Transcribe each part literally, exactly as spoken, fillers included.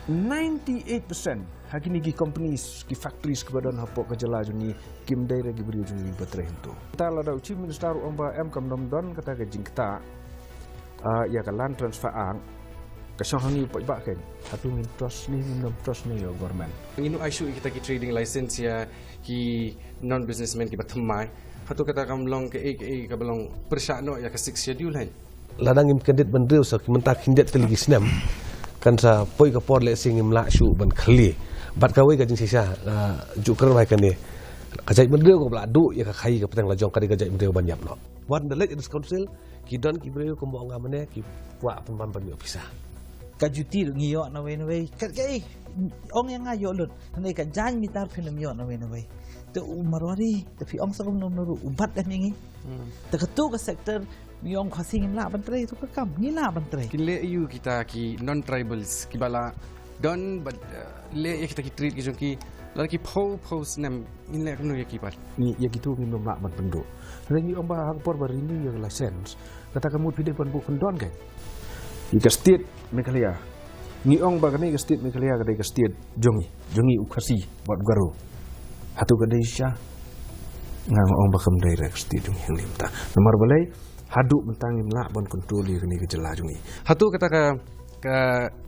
Ninety eight percent ha kine ki companies, ki factories kiba don hapoh ka jylla jong ngi kim dei re ki briew jong ngi ba trei hangto. Kata lada u Chief Minister u ong ba em kam dom don kata ka jingktah, ah, ïa ka Land Transfer Act, ka shong ha ngi u paidbah kein. Hato ngin trust ne ngin ym trust ne ïa u government? Ngin ym ai shuh ïa kita ki trading license ïa ki non businessmen kiba thymmai. Hato kata kam long kaei kaei kaba long pyrshah noh ïa ka Sixth Schedule, hynrei lada ngim kyndit bynriew sa ki mynta khyndiat tylli ki snem, kan sa poi ka por lehse ngim lah shuh ban khlieh. Bad kawei ka jingshisha, ah, ju kren wai kane. Ka jaitbynriew kaba la duh ïa ka khaii ka pateng la jong ka dei ka jaitbynriew ban ïap noh. Wat da leit ïa District Council, ki don ki briew kumba ong nga mynne, ki kwah pynban ban ïoh pisa. Ka juti ruh ngi ïoh nawei nawei. Ka, ka, eh, ong ïa nga ïoh lut. Hynrei ka jaiñ mitar phin ym ïoh nawei nawei. Te u Marwari, te phi ong sa kumno kumno ruh, u bat deh ïa ngi. Hmm. Te katu ka sector, ngi ong Khasi ngim lah ban trei, tu ka kam, ngi lah ban trei. Kin leh aïu kita ki non-tribals, kiba la don, bad, eh, leh ïa kita ki trade ki jong ki, la ki phew, phew snem, ngin leh kumno ïa ki pat? Ngi, ïa kitu ngim lah ban pynduh. Hynrei ngi ong ba ha ka por ba renew ïa ka license, kata ka mut phi dei ban buh kyndon kein. Ïa ka state Meghalaya. Ngi ong ba kane ka state Meghalaya ka dei ka state jong ngi, jong ngi u Khasi bad u Garo. Hato ka dei shisha? Nga ong ba kam dei re ka state jong ngi hangne mynta. Namar balei? Haduh mynta ngim lah ban control ïa kane ka jylla jong ngi. Hato kata ka, ka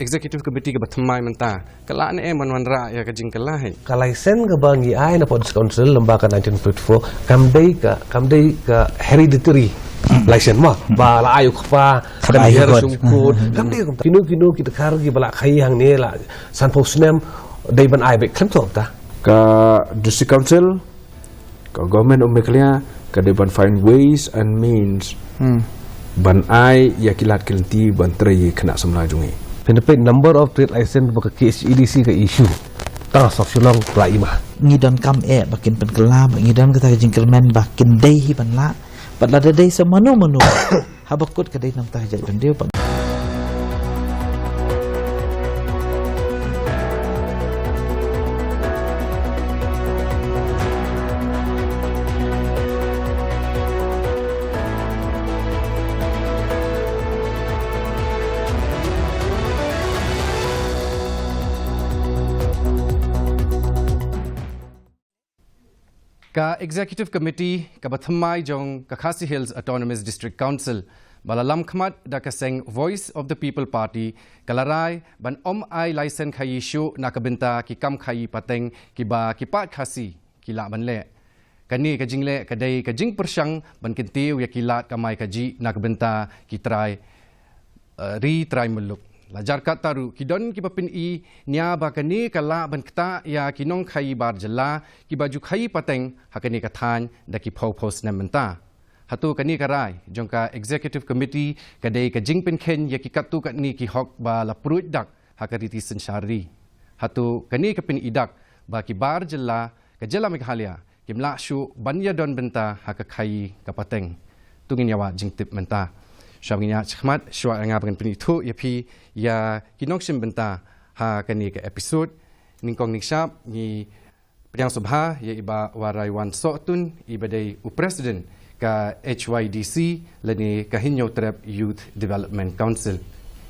executive committee kaba thymmai mynta ka lah ne em ban wanrah ïa ka jingkylla, hynrei ka license kaba ngi ai na District Council lyngba ka nineteen fifty-four kam dei ka, kam dei ka hereditary license mo, ba la ai u kpa, kam ai ïa ka shongkut. Kam dei kumta. Kino kino ki dkhar kiba la khaii hangne la sanphew snem dei ban ai beit, khlem to kumta. Ka District Council, ka Government of Meghalaya ka dei ban find ways and means, hmm, ban ai ïa ki lad ki lynti ban trei ïa ki khynnah samla jong ngi. Phin da peit number of trade license ba ka K H A D C ka issue, tang sop Shillong pla ima. Ngi donkam eh ba kin pynkylla, ba ngi don kata ka jingkyrmen ba kin dei hi ban lah. Bad lada dei sa mano mano, haba kut ka dei namar ka jaitbynriew pat. Ka Executive Committee kaba thymmai jong ka Khasi Hills Autonomous District Council, ba la lam khmat da ka seng Voice of the People Party, ka la rai ban ym ai license khaii shuh na ka bynta ki kam khaii pateng kiba ki paid Khasi ki lah ban leh. Kane ka jingleh ka dei ka jingpyrshang ban kyntiew ïa ki lad kamai kajih na ka bynta ki trai, eh, ri trai muluk. La jar katta ruh, ki don kiba pyni nia ba kane ka lah ban ktah ïa ki nongkhaii bar jylla kiba ju khaii pateng ha kane ka thaiñ da ki phew phew snem mynta. Hato kane ka rai jong ka Executive Committee ka dei ka jingpynkheiñ ïa ki katto katne ki hok ba la pruid dak ha ka riti synshar ri? Hato kane ka pyni dak ba ki bar jylla ka jylla Meghalaya kim lah shuh ban ïadon bynta ha ka khaii ka pateng? To ngin ïa wad jingtip mynta. Shuwa ngin ïa shah khmat, shuwa nga ba ngan pynithuh ïa phi ïa ki nongshim bynta ha kane ka episode, nyngkong nyngshap ngi pdiang sngewbha ïa i Bah Waraiwan Sohtun, iba dei u President ka H Y D C lane ka Hynñiewtrep Youth Development Council.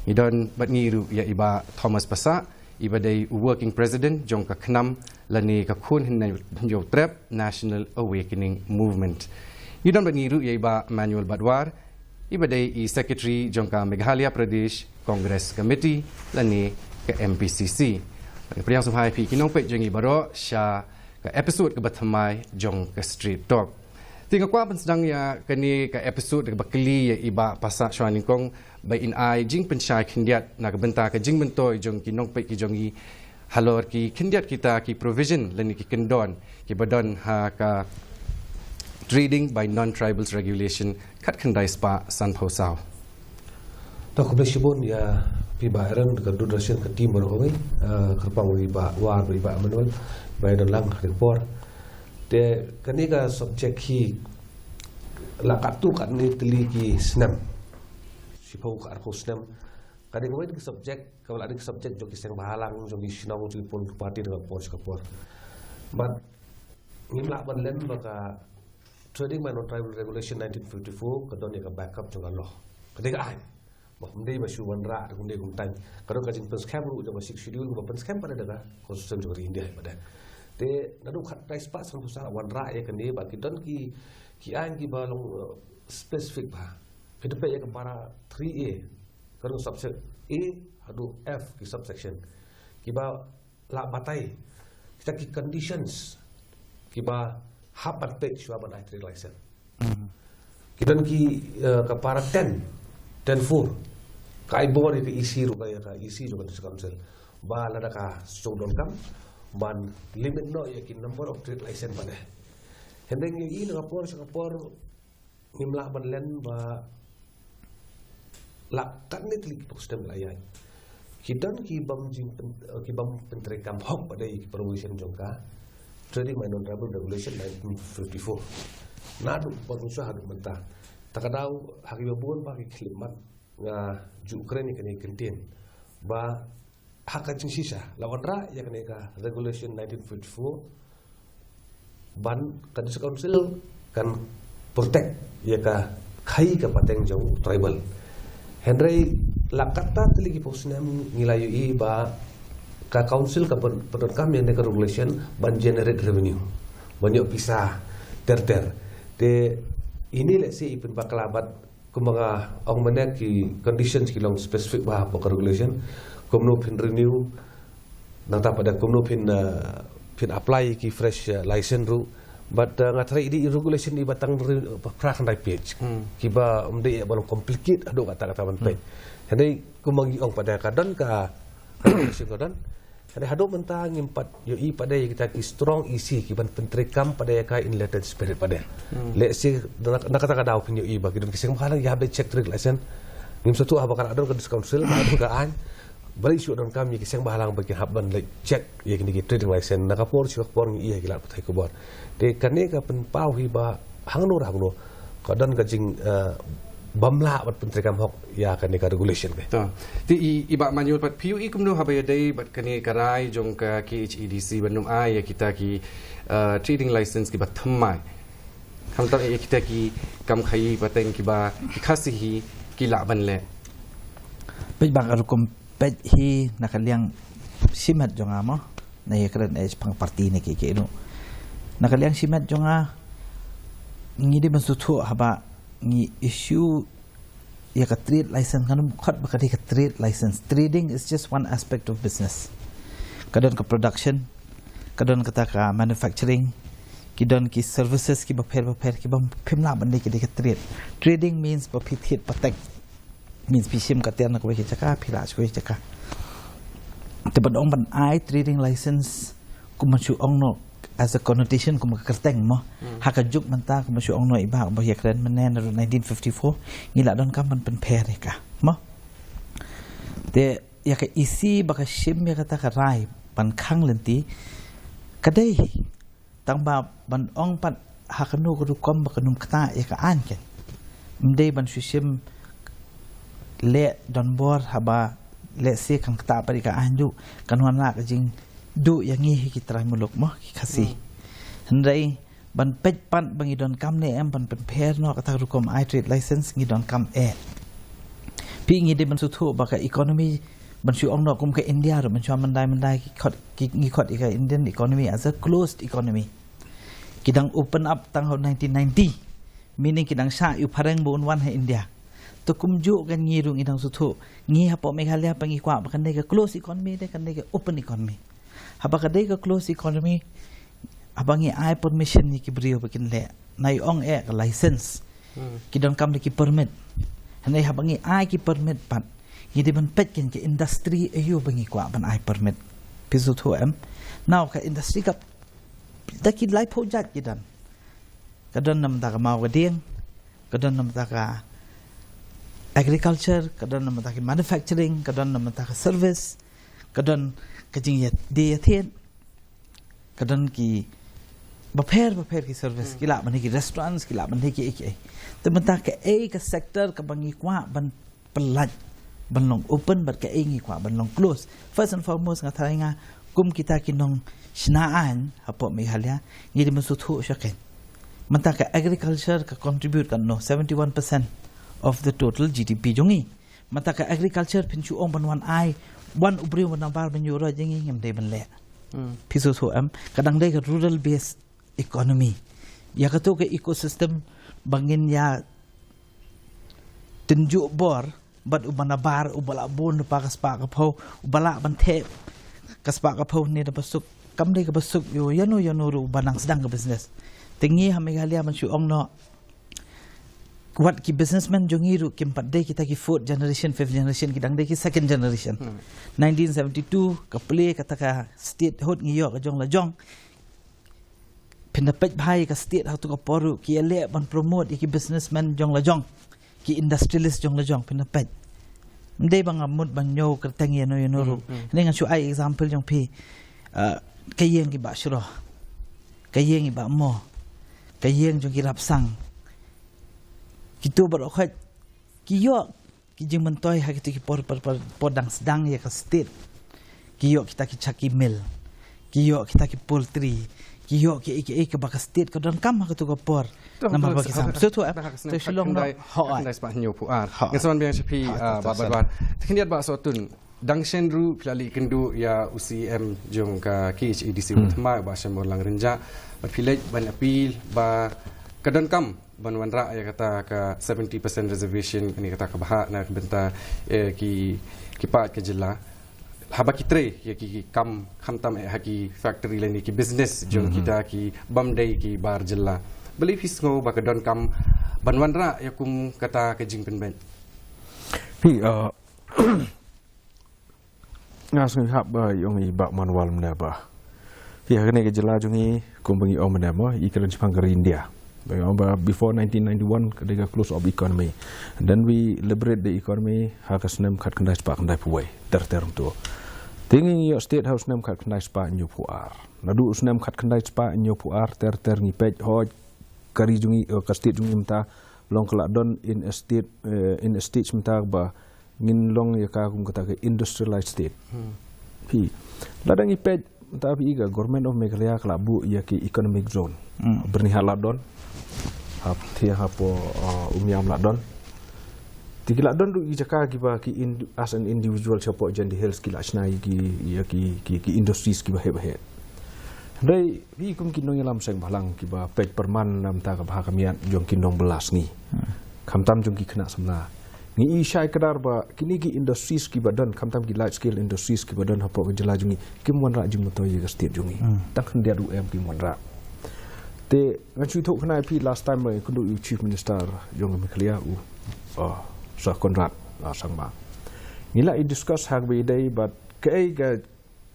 Ngi don bad ngi ruh ïa i Bah Thomas Passah, iba dei u Working President jong ka KHNAM lane ka Khun Hynñiew-, Hynñiewtrep National Awakening Movement. Ngi don bad ngi ruh ïa i Bah Manuel Badwar, iba dei i Secretary jong ka Meghalaya Pradesh Congress Committee lane ka M P C C. Bad nga pdiang sngewbha ïa phi ki nongpeit jong ngi baroh sha ka episode kaba thymmai jong ka Street Talk. Te nga kwah pynsdang ïa kane ka episode kaba kylli ïa i Bah Passah shuwa nyngkong ba in ai jingpynshai khyndiat na ka bynta ka jingmyntoi jong ki nongpeit ki jong ngi halor ki khyndiat kita ki provision lane ki kyndon kiba don ha ka Trading by Non-Tribals Regulation khatkhyndai spah sanphew saw. To, khublei shibun ïa phi Bah Aaron, ka Doordarshan ka team baroh kawei, eh, kyrpang ïa i Bah War, i Bah Manuel ba ïa don lang ha kane ka por. Te kane ka subject hi la katto katne tylli ki snem, shiphew ka arphew snem, ka dei kawei ka subject kaba la dei ka subject jong ki seng bhalang, jong ki shnong, jong ki pun ki party na ka por sha ka por. Bad ngim lah ban lem ba ka Trading by Non-Tribal Regulation nineteen fifty-four ka don ïa ka backup jong ka law. Ka dei ka aiñ. Ba ym dei ba shu wanrah da kumne kumtang. Ka don ka jingpynskhem ruh jong ka Sixth Schedule ba pynskhem pat da ka Constitution jong ka ri India pat. Te naduh khatkhyndai spah sanphew saw la wanrah ïa kane ba ki don ki, ki aiñ kiba long, uh, specific bha. Phi da peit ïa ka para three A, ka long subsection A haduh F ki subsection. Kiba la batai kita ki conditions kiba hap ban peit shuwa ban ai trade license. Ki don ki, eh, ka para ten, ten four, ka ai bor ïa ka E C ruh, ka, ïa ka E C jong ka District Council, ba lada ka shu donkam ban limit noh ïa ki number of trade license pat. Hynrei ngi ïohi na ka por sha ka por ngim lah ban len ba la katne tylli ki pok stem la ïaid. Ki don ki bym jing pyn-, ki bym pyntreikam hok pat da ki provision jong ka Trading by Non-Tribal Regulation nineteen fifty-four. Naduh ba ngi shu haduh mynta. Ta ka daw ha kiba bun ba ki khyllipmat nga ju kren ïa kane kyntien ba ha ka jingshisha la wanrah ïa kane ka Regulation nineteen fifty-four ban ka District Council kan protect ïa ka khaii ka pateng jong tribal. Hynrei la katta tylli ki pok snem ngi la ïohi ba ka council ka pyn-, pyndonkam ïa kane ka regulation ban generate revenue, ban ïoh pisa ter ter. Te ine lehse i pynbakla bad kumba nga ong mynne ki conditions ki long specific bha hapoh ka regulation, kumno phin renew, nangta pat da kumno phin, uh, phin apply ki fresh, uh, license ruh. But, uh, nga tharai i dei i regulation iba tang re-, phra khyndai page. Hmm. Kiba ym dei ba long complicate haduh katta katta ban peit. Hmm. Hynrei kumba ngi ong pat da ka don ka regulation ka don. Hynrei haduh mynta ngim pat ïohi pat da ïa kita ki strong E C ki ban pyntreikam pat da ïa ka in letter spirit pat da. Hmm. Lehse na, na kata ka daw phin ïohi ba ki don ki seng bhalang ïa hap da check trade license. Ngim sngewthuh haba ka la don ka District Council, ka la don ka aiñ. Balei shu donkam ïa ki seng bhalang ba ki hap ban leit check ïa kine ki trading license. Na ka por sha ka por ngi ïohi ha ki lad pathai khubor. Te kane ka pynpaw hi ba hangno re hangno ka don ka jing, eh, bym lah bad pyntreikam hok ïa kane ka regulation ka. To. Te i, i Bah Manyul pat, phi ïohi kumno haba ïadei bad kane ka rai jong ka K H A D C ban ym ai ïa kita ki, eh, trading license kiba thymmai. Khamtam ïa kita ki kam khaii pateng kiba ki Khasi hi ki lah ban leh. Peit ba ka rukom peit hi na ka liang shimet jong nga mo. Na ïa kren eh shipang party ne ki ki inu. Na ka liang shimet jong nga ngi dei ban sngewthuh haba ngi issue ïa ka trade license, ngan ym khot ba ka dei ka trade license. Trading is just one aspect of business. Ka don ka production, ka don kata ka manufacturing, ki don ki services kiba pher ba pher kiba phim lah ban dei ka dei ka trade. Trading means ba phi thied pateng. Means phi shim ka tiar na kawei ka jaka, phi rah sha kawei ka jaka. Te ban ong ban ai trading license, kum ban shu ong noh as a connotation, kum ka kyrteng mo. Hmm. Ha ka juk mynta, kum ban shu ong noh i Bah, ba ïa kren mynne naduh nineteen fifty-four, ngi la donkam ban pynpher ïa ka mo. Te ïa ka E C ba ka shim ïa kata ka rai ban khang lynti, ka dei Tang ba ban ong pat ha kano ka rukom ba kan ym ktah ïa ka aiñ ken. Ym dei ban shu shim leh donbor haba lehse kan ktah pat ïa ka aiñ ruh kan wanrah ka jingduh ïa ngi hi ki trai muluk mo ki Khasi. Hmm. Hynrei ban peit pat ba ngi donkam ne em ban pynpher noh kata ka rukom ai trade license ngi donkam eh. Phi ngi dei ban sngewthuh ba ka economy ban shu ong noh kum ka India ruh ban shu myndai myndai ki khot ki ngi khot ïa ka Indian economy as a closed economy. Ki dang open up tang ha nineteen ninety, meaning ki dang shah ïa u phareng ba un wan ha India. To kumjuh kan ngi ruh ngi dang sngewthuh ngi hapoh Meghalaya ba ngi kwah ba kan dei ka closed economy, dei kan dei ka open economy. Haba ka dei ka closed economy, haba ngi ai permission ïa ki briew ba kin leh, nai ong eh ka license. Hmm. Ki donkam da ki permit. Hynrei haba ngi ai ki permit pat, ngi dei ban peit ken ka industry aïu ba ngi kwah ban ai permit. Phi sngewthuh em? Now ka industry ka da ki laiphew jait ki don. Ka don na bynta ka maw ka dieng, ka don na bynta ka agriculture, ka don na bynta ki manufacturing, ka don na bynta ka service, ka don ka jingïadie ïathied, ka don ki bapher bapher ki service, hmm, ki lah ban dei ki restaurants, ki lah ban dei ki ei ki ei. Te mynta kaei ka sector kaba ngi kwah ban pyllait ban long open bad kaei ngi kwah ban long close. First and foremost nga tharai nga kum kita ki nongshna aiñ hapoh Meghalaya ngi dei ban sngewthuh sha ken. Mynta ka agriculture ka contribute katno, seventy one percent of the total G D P jong ngi. Mynta ka agriculture phin shu ong ban wan ai, wan u briew ban nabar ban ïuh roi jong ngi, ngim dei ban leh. Phi sngewthuh em, ka dang dei ka rural based economy. Ïa kato ka ecosystem ba ngin ïa tynjuh bor bad uba nabar, uba lah bun lypa ka spah ka phew, uba lah ban thep ka spah ka phew ne da ba suk. Kam dei kaba suk ïa u ïano ïano ruh uba nang sdang ka business. Te ngi ha Meghalaya ban shu ong noh, wat ki businessmen jong ngi ruh kim pat dei kita ki fourth generation, fifth generation, ki dang dei ki second generation. Nineteen seventy-two ka plie kata ka statehood, ngi ïoh ka jong la jong. Phin da peit bha ïa ka state ha kato ka por ruh, ki ïaleh ban promote ïa ki businessmen jong la jong, ki industrialist jong la jong, phin da peit. Ym dei ba nga mut ban ñiew kyrteng ïano ïano ruh. Hynrei ngan shu ai example jong phi. Ah, ka ïing ki Bah Shroh, ka ïing ki Bah Mo, ka ïing jong ki Rapsang. Kito baroh khoit ki ïoh ki jingmyntoi ha kito ki por, por, por, por dang sdang ïa ka state. Ki ïoh kita ki chucky mill, ki ïoh kita ki poultry, ki ïoh kiei kiei kaba ka state ka donkam ha kato ka por. Namar ba ki sam. Sngewthuh em. Te shu long noh. Hooid. Khyndai spah hynñiew phew ar. Ngan sa wan biang sha phi, ah, Bah Badwan. Te khyndiat Bah Sohtun, dang shen ruh phi la leit kynduh ïa u C M jong ka K H A D C, u thma, Bah Shanborlang Rynjah. Bad phi leit ban appeal ba ka donkam ban wanrah ïa kata ka seventy percent reservation, kane kata ka bhah na ka bynta, eh, ki, ki paid ka jylla. Haba ki trei ïa ki, ki kam, khamtam, eh, ha ki factory lane ki business jong kita ki bym dei ki bar jylla. Balei phi sngew ba ka donkam ban wanrah ïa kum kata ka jingpynbeit? Phi, uh, Nga sngew hap ba ïong i Bah Manwal mynne ba, phi, ha kane ka jylla jong i, kum ba ngi ong mynne mo, i kren shaphang ka ri India. Ba ngi ong ba before nineteen ninety-one ka dei ka close up economy. And then we liberate the economy ha ka snem khatkhyndai spah khyndaiphew wei, ter ter hangto. Te ngi ïoh state ha u snem khatkhyndai spah hynñiewphew ar. Naduh u snem khatkhyndai spah hynñiewphew ar ter ter ngi peit, hooid, ka ri jong i, eh, ka state jong i mynta long ka la don in a state, eh, in a stage mynta ba ngin long ïa ka kum kata ka industrialized state. Phi, lada ngi peit mynta phi, ka Government of Meghalaya ka la buh ïa ki economic zone. Byrnihat la don, ha Phunthiang hapoh, uh, Umiam la don. Te ki la don ruh ki jaka kiba ki in, as an individual shapoh Jaintia Hills ki la shna ïa ki, ïa ki, ki, ki industries kiba heh ba heh. Hynrei phi, kum ki nongïalam seng bhalang kiba peit pyrman na bynta ka bha ka miat jong ki nongbylla sngi, khamtam jong ki khynnah samla, ngi i shai kdar ba kine ki industries kiba don, khamtam ki large scale industries kiba don hapoh ka jylla jong ngi, kim wanrah jingmyntoi ïa ka state jong ngi. Tang khyndiat ruh em kim wanrah. Te ngan shu ïathuh khnai phi, last time ba ngi kynduh ïa u Chief Minister jong ka Meghalaya, u, uh, Sir Conrad, uh, Sangma, ngi la i discuss ha kaba ïadei bad kaei ka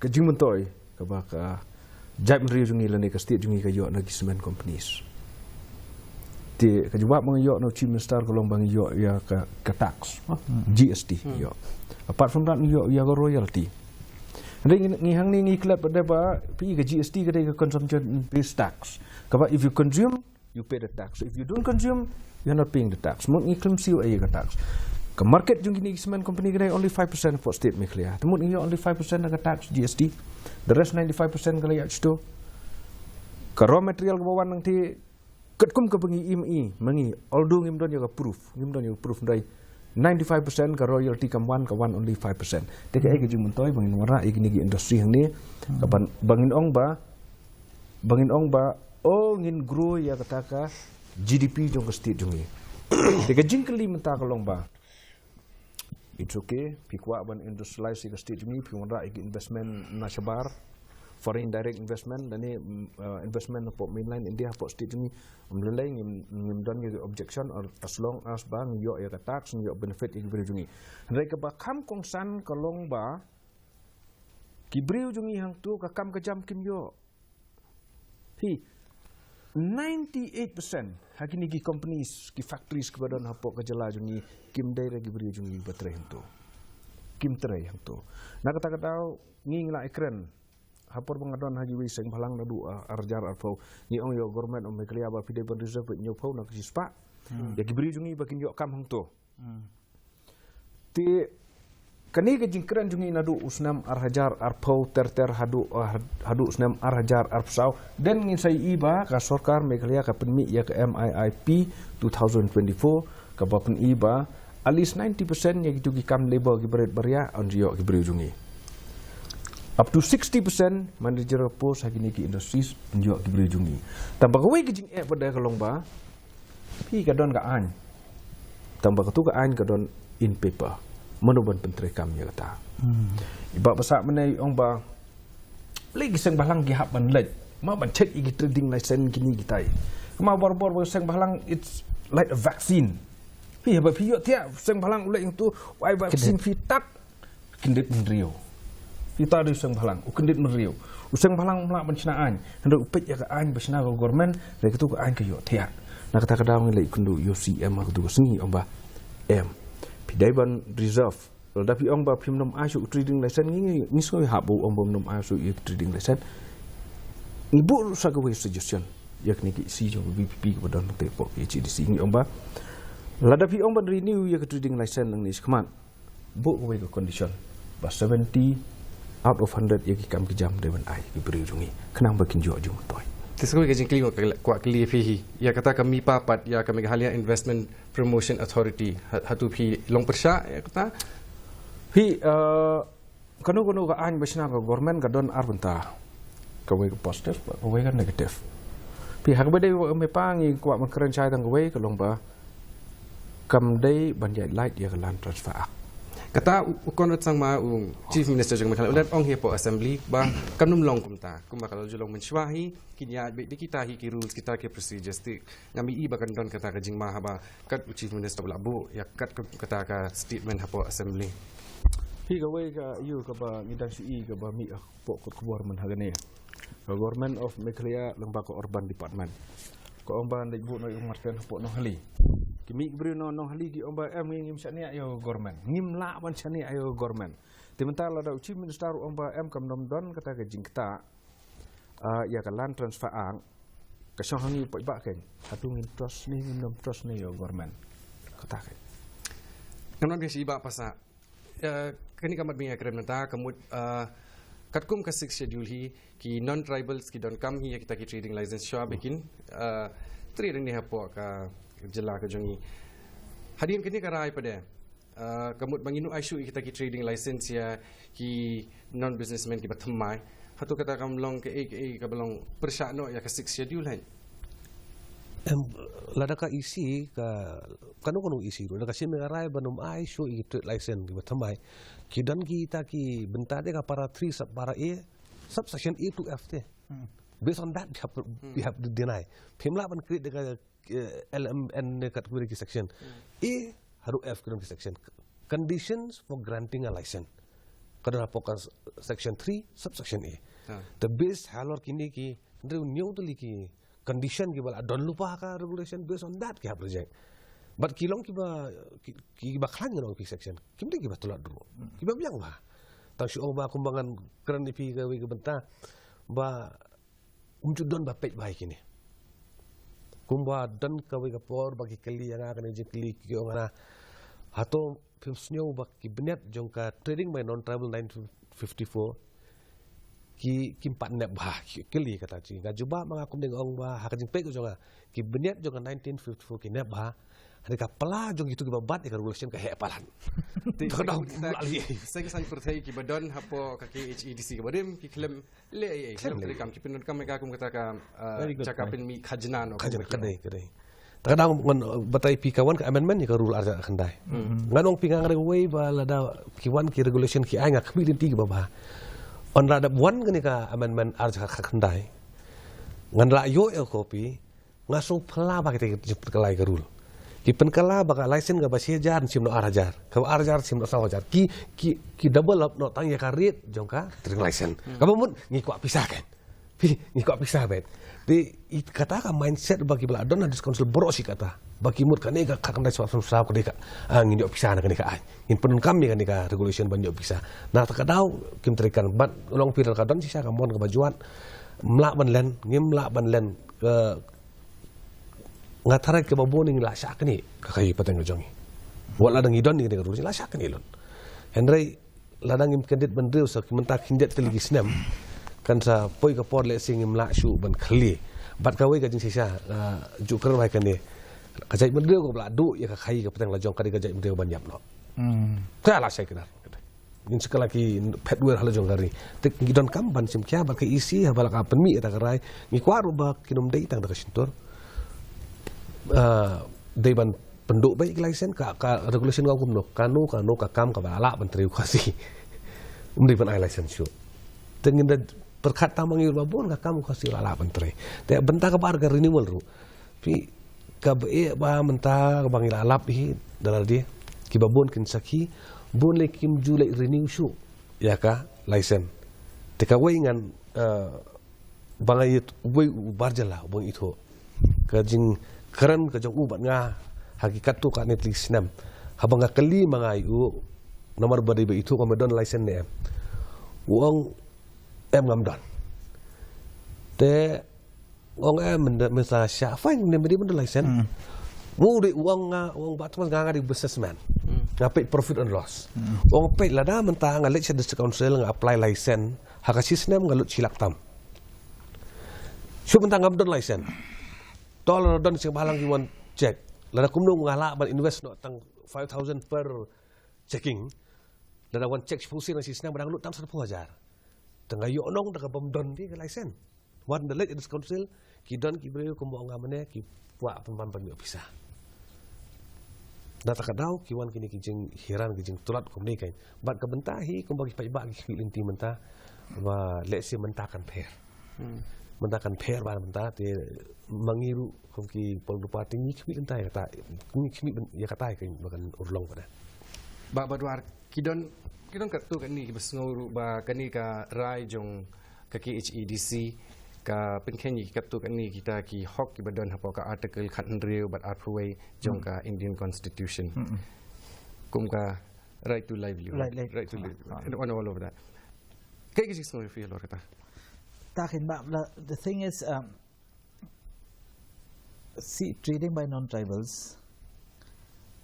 ka jingmyntoi kaba ka jaitbynriew jong ngi lane ka state jong ngi ka ïoh na ki cement companies. Te ka jubab ba ngi ïoh na u Chief Minister ka long ba ngi ïoh ïa ka, ka tax, G S T ïoh. Apart from that ngi ïoh ïa ka royalty. Hynrei ngi, ngi hangne ngi klet pat de ba phi, ka G S T ka dei ka consumption based tax, kaba if you consume, you pay the tax. So if you don't consume, you're not paying the tax. Mut ngi khlem siew ei ka tax. Ka market jong kine ki cement company ka dei only five percent hapoh state Meghalaya. Te mut ngi ïoh only five percent na ka tax G S T. The rest ninety-five percent ka la ïaid shuh. Ka raw material kaba wan nangta, katkum kaba ngi im i ma ngi, although ngim don ïa ka proof, ngim don ïa ka proof, hynrei ninety-five percent ka royalty kam wan, ka wan only five percent. Te kaei ka jingmyntoi ba ngin wanrah ïa kine ki industry hangne, ka ban, ba ngin ong ba ba ngin ong ba, oh, ngin grow ïa kata ka G D P jong ka state jong ngi. Te ka jingkylli mynta ka long ba, it's okay, phi kwah ban industrialize ïa ka state jong ngi, phi wanrah ïa ki investment na shabar, foreign direct investment, lane, mm, uh, investment hapoh mainland India, hapoh state jong ngi, ym lei lei, ngim, ngim don ïa ki objection, or as long as ba ngi ïoh ïa ka tax, ngi ïoh benefit ïa ki briew jong ngi. Hynrei kaba kham kongsan ka long ba, ki briew jong ngi hangto ka kam ka jam kim ïoh. Phi, ninety-eight percent ha kine ki companies, ki factories kiba don hapoh ka jylla jong ngi, kim dei re ki briew jong ngi ba trei hangto. Kim trei hangto. Na kata ka daw ngi, ngi la ïakren ha por ba nga don ha kiwei seng bhalang naduh, ah, ar hajar arphew. Ngi ong ïa u Government of Meghalaya ba phi dei ban reserve hynñiewphew na ka shispah ïa ki briew jong ngi ba kin ïoh kam hangto. Te kane ka jingkren jong ngi naduh u snem ar hajar arphew ter ter haduh, ah, haduh u snem ar hajar arphew saw. Then ngin sa ïohi ba ka sorkar Meghalaya ka pynmih ïa ka M I I P two thousand twenty-four, kaba pyni ba At least ninety percent ïa kitu ki kam labor ki barit baria yn ïoh ki briew jong ngi. Up to sixty percent managerial post ha kine ki industries yn ïoh ki briew jong ngi. Tang ba kawei ka jingeh pat ka long ba phi ka don ka aiñ. Tang ba katu ka aiñ ka don in paper. Mano ban pyntreikam ïa kata. I Bah Pasah mynne ong ba lei ki seng bhalang ki hap ban leit ma ban check ïa ki trading license kine kitai. Kama barabor ba seng bhalang it's like a vaccine. Phi haba phi ïoh thiah seng bhalang u leit ïa tu, u ai vaccine phi tat kyndit mynriew. Phi tat u seng bhalang u kyndit mynriew. U seng bhalang um lah ban shna aiñ. Hynrei u peit ïa ka aiñ ba shna ka government, hynrei katu ka aiñ ka ïoh thiah. Na kata ka daw ngi leit kynduh ïa u C M ha katu ka sngi, ong ba em, phi dei ban reserve. Lada phi ong ba phim nym ai shuh u trading license, ngi, ngi, ngi sngewbha hap ba u ong ba phim nym ai shuh ïa u trading license. Ngi buh sa kawei suggestion ïa kane ka E C jong ka V P P kaba don te hapoh ka H A D C, ngi ong ba lada phi ong ban renew ïa ka trading license nangne shakhmat, buh kawei ka condition ba seventy out of hundred ïa ki kam ki jam dei ban ai ki briew jong ngi khnang ba kin ïoh jingmyntoi. Te sa kawei ka jingkylli nga kwah kylli ïa phi hi, ïa kata ka MIPA pat, ïa ka Meghalaya Investment Promotion Authority, ha, hato phi long pyrshah ïa kata? Phi, eh, kano kano ka aiñ ba shna ka government ka don ar bynta. Kawei ka positive, kawei ka negative. Phi, ha kaba dei ka MIPA ngi kwah ban kren shai tang kawei ka long ba kam dei ban ïaid lait ïa ka Land Transfer Act. Kata u, u Conrad Sangma, u Chief Minister jong Meghalaya, u la ong hi hapoh Assembly ba kam nym long kumta. Kumba ka la ju long mynshuwa hi, kin ïaid beit da kita hi ki rules, kita ki procedures. Te ngam i ba kan don kata ka jingma haba kat u Chief Minister u la buh ïa kat ka, kata ka statement hapoh Assembly. Phi, kawei ka ïa kaba ngi dang shu i kaba mih hapoh kot khubor mynta ha kane. Ka Government of Meghalaya lyngba ka Urban Department ka ong ba leit buh noh ïa u Martin hapoh Nonghali. Ki mih ki briew na Nonghali ki ong ba em, ngi ngim shaniah ïa u government, ngim lah ban shaniah ïa u government. Te mynta lada u Chief Minister u ong ba em, kam don kata ka jingktah, ah, ïa ka Land Transfer Act, ka shong ha ngi pat ba keiñ, hato ngin trust ne ngin nym trust ne ïa u government. Kata keiñ. Ngam nang ka shi Bah Pasah. Eh, kane ka mat ba ngi ïa kren mynta ka mut, eh, katkum ka Sixth Schedule hi, ki non-tribals ki donkam hi ïa kita ki trading license shuwa ba kin, eh, trade ne hapoh ka jylla ka jong ngi. Hadien kane ka rai pat de, eh, ka mut ba ngin nym ai shuh ïa kita ki trading license ïa ki non-businessmen kiba thymmai, hato kata kam long kaei kaei kaba long pyrshah noh ïa ka Sixth Schedule hi? Em, lada ka E C, ka, kano kano E C ruh, lada ka shim ïa ka rai ban nym ai shuh ïa ki trade license kiba thymmai, ki don kita ki bynta de ka para three sub para A, subsection A to F te. Based on that, we have, we have to deny. Phim lah ban create de ka, eh, L M N ne katkum ki section. A haduh F ki don ki section. Conditions for granting a license. Ka don hapoh ka section three, subsection A. Te based halor kine ki, hynriew hynñiew tylli ki condition kiba la don lypa ha ka regulation, based on that ki hap reject. But ki long kiba, ki, kiba khlaiñ ngan ong ki section, kim dei kiba tlot ruh. Kiba biang bha. Tang shu ong ba kumba ngan kren ïa phi kawei ka bynta ba um ju don ba peit bha ïa kine. Kumba don kawei ka por ba ki kylli ïa nga kane jingkylli, ki ong nga, hato phim sngew ba ki bniat jong ka trading by non-tribal nineteen fifty-four ki, kim pat nep bha, ki kylli kata. Nga jubab ma nga kumne, nga ong ba ha ka jingpeit ka jong nga, ki bniat jong ka nineteen fifty-four ki nep bha. Hynrei ka pla jong kitu kiba bat ïa ka regulation ka heh palat. Te ka dang seng, seng pyrthei kiba don hapoh ka K H A D C kaba rim, ki khlem leh ei ei, khlem leh ei ei. Ki pyndonkam ïa ka kum kata ka, uh, jaka pynmih khajna noh. Khajna, ka dei, ka dei. Ta ka dang ngan, uh, batai phi, ka wan ka amendment ïa ka rule ar hajar khyndai. Ngan ong phi, nga ngan rai wei ba lada ki wan ki regulation ki ai, nga khmih lynti kiba bha. Hynrei lada wan kane ka amendment ar hajar khyndai, ngan lah ïoh ïa ka copy, nga sngew phylla ba kita ki pynkylla ïa ka rule. Ki pynkylla ba ka license kaba shi hajar shim noh ar hajar, kaba ar hajar shim noh saw hajar. Ki, ki, ki double up noh tang ïa ka rate jong ka trading license. Kaba mut ngi kwah pisa kan. Phi, ngi kwah pisa beit. Te kata ka mindset ba kiba la don ha District Council baroh shi katta, ba ki mut kane ka khatkhyndai spah phra saw ka dei ka, ah, ngin ïoh pisa na kane ka aiñ. Ngin pyndonkam ïa kane ka regulation ban ïoh pisa. Na kata ka daw kim treikam, bad long phi, lada ka don shisha ka mon kaba jwat, ym lah ban len, ngim lah ban len, eh, nga tharai kaba bun ngi la shah knieh ka khaïi pateng ka jong ngi. Wat lada ngi don ngi, ngi ruh la shah knieh lut. Hynrei lada ngim kyndit bynriew sa, ki mynta khyndiat tylli ki snem, kan sa poi ka por lehse ngim lah shuh ban khlieh. Bad kawei ka jingshisha, ah, ju kren bha ïa kane. Ka jaitbynriew kaba la duh ïa ka khaii ka pateng lajong ka dei ka jaitbynriew ban ïap noh. Hmm. Ka la shai kdar. Ngin sa kylla ki phet wer ha lajong ka ri. Te ngi donkam ban shim khia bad ka E C haba la ka pynmih ïa ka rai. Ngi kwah ruh ba kin ym dei tang da ka shyntur. Ah, dei ban pynduh beit ki license, ka, ka regulation ka ong kumno, kano kano ka kam kaba la lah ban trei u Khasi. Ym dei ban ai license shuh. Te ngin da pyrkhat tang ma ngi ruh ba bun ka kam u Khasi la lah ban trei. Te bynta kaba ar ka renewal ruh. Phi, kaba eh ba mynta kaba ngi la lap hi da lade, kiba bun kin sakhi, bun lei kim ju leit renew shuh ïa ka license. Te kawei ngan, eh, ba nga ïeit uwei u bar jylla uba nga ithuh. Ka jingkren ka jong u bad nga ha ki katto katne tylli ki snem. Haba nga kylli ma nga ïa u, namar ba dei ba ithuh nga, me don license ne em. U ong em, ngam don. Te u ong em, mynta, mynta sha, fine, ne me dei ban don license. Hmm. U dei, u ong nga, u ong Bah Thomas, nga, nga dei businessman. Hmm. Nga peit profit and loss. Hmm. U ong peit, lada mynta nga leit sha District Council, nga apply license, ha ka shi snem nga lut shi lak tam. Shu mynta ngam don license. To lada don sing balang ki wan check. Lada kumno nga lah ban invest noh tang five thousand per checking. Lada wan check shiphew sien ha shi snem, ba dang lut tang sanphew hajar. Te nga ïoh nong da kaba ym don ki ka license. Wat da leit District Council, ki don ki briew kumba ong nga mynne, ki kwah pynban ban ïoh pisa. Na kata ka daw ki wan kine ki jinghiran, ki jingtlot kumne kein. Bad ka bynta hi kumba ki paidbah ki khmih lynti mynta, ba lehse mynta kan pher. Hmm. Mynta kan pher bha mynta, te ma ngi ruh kum ki political party ngi khmih lynti ïa kata, ngi khmih byn-, ïa kata kein ba kan urlong pat. Bah Badwar, ki don, ki don katto katne kiba sngew ruh ba kane ka rai jong ka K H A D C ka pynkheiñ ïa ki katto katne kita ki hok kiba don hapoh ka Article khathynriew bad arphew wei jong, hmm, ka Indian Constitution. Hmm, hmm. Kum ka right to livelihood, right, right, right to live, ah, and all of that. Kaei ka jingsngew ïa phi halor kata? Ta kein, bah, la, the thing is, um, see, trading by non-tribals,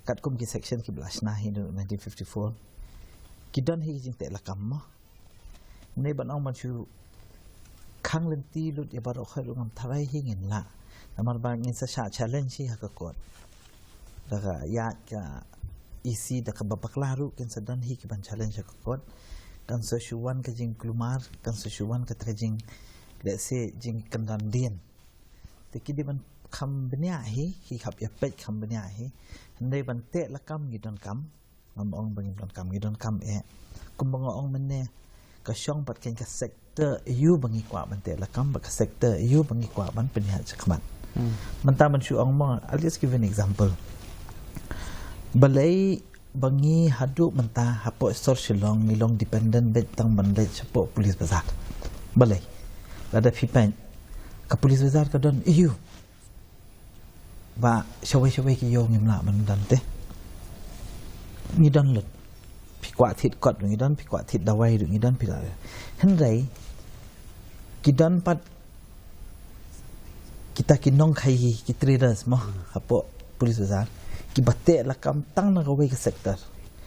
katkum ki section kiba la shna hi naduh nineteen fifty-four, ki don hi ki jingteh lakam mo. Ngi ban ong ban shu khang lynti lut ïa baroh khoit ruh ngam tharai hi ngin lah. Namar ba ngin sa shah challenge hi ha ka court. Da ka ïaid ka E C da kaba bakla ruh kin sa don hi ki ban challenge ha ka court. Kan sa shu wan ka jingkulmar, kan sa shu wan kata ka jing, lehse jingkyndon dien. Te ki dei ban kham bniah hi, ki hap ïa peit kham bniah hi. Hynrei ban teh lakam ngi donkam. Ngam ong ba ngim donkam, ngi donkam eh. Kumba nga ong mynne, ka shong pat kein ka sector aiu ba ngi kwah ban teh lakam, bad ka sector aiu ba ngi kwah ban pynïaid shakhmat. Hmm. Mynta ban shu ong mo, I'll just give you an example. Balei ba ngi haduh mynta hapoh sor Shillong ngi long dependent beit tang ban leit shapoh Police Bazar? Balei? Lada phi peit, ka Police Bazar ka don aiu? Ba shawei shawei ki ïew ngim lah ban don te. Ngi don lut. Phi kwah thied kot ruh ngi don, phi kwah thied dawai ruh ngi don, phi lah. Hynrei ki don pat kita ki nongkhaii, ki traders mo, hapoh Police Bazar, kiba teh lakam tang na kawei ka sector.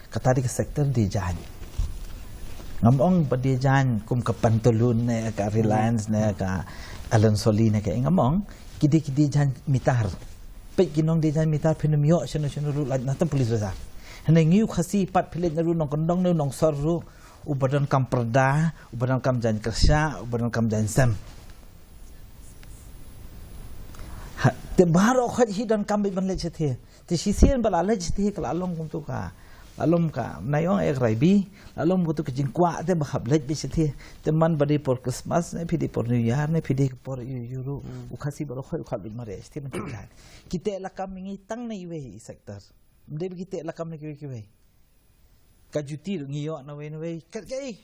Kata dei ka sector die jaiñ. Ngam ong ba die jaiñ kum ka Pantaloons ne ka Reliance ne ka Allen Solly ne ka, ngam ong, ki dei ki die jaiñ mitar. Peit ki nong die jaiñ mitar phin ym ïoh shano shano ruh lait na tang Police Bazar. Hynrei ngi u Khasi pat phi leit na ruh nongkyndong ne u nongsor ruh, uba donkam pyrda, uba donkam jaiñ kyrshah, uba donkam jaiñ sem. Ha, te baroh khoit hi donkam beit ban leit shathie. Te shisien ba la leit shathie ka la long kumto ka, la long ka, nai ong ek raibi, la long kumto ka jingkwah te ba hap leit beit shathie. Te man ba dei por Christmas ne phi dei por New Year ne phi dei por ïu ïu ruh. Hmm. U Khasi baroh khoit u hap leit mareh shathie ban teh jaiñ. Ki teh lakam ngi tang na iwei i sector. Ym dei ba ki teh lakam na kiwei kiwei. Ka juti ruh ngi ïoh nawei nawei. Ka, ka, eh,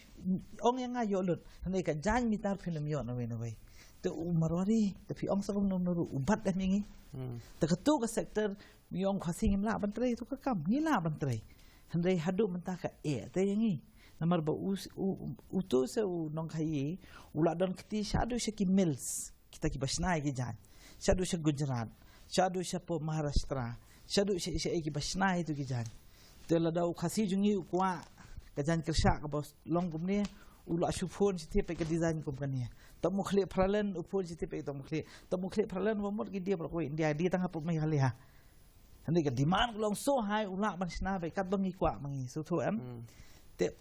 ong ïa nga ïoh lut. Hynrei ka jaiñ mitar phin ym ïoh nawei nawei. Te u Marwari, te phi ong sa kumno kumno ruh u bat da ngi. Hmm. Te kato ka sector, ngi ong Khasi ngim lah ban trei to ka kam, ngi lah ban trei. Hynrei haduh mynta ka eh te ïa ngi. Namar ba u, u, uto se u nongkhaii, u la don kti shaduh sha ki mills. Kita kiba shna ïa ki jaiñ. Shaduh sha Gujarat, shaduh shapoh Maharashtra, shaduh sha, sha kiba shna ïa tu ki jaiñ. Te lada u Khasi jong ngi u kwah ka jaiñ kyrshah kaba long kumne, u la shu phone shathie peit ka design kum kane. Tang u khlieh phralen, u phone shathie peit tang u khlieh. Tang u khlieh phralen ba mut ki die baroh kawei India, die tang hapoh Meghalaya. Hynrei ka demand ka long so high, u lah ban shna beit katba ngi kwah ma ngi, sngewthuh em. Te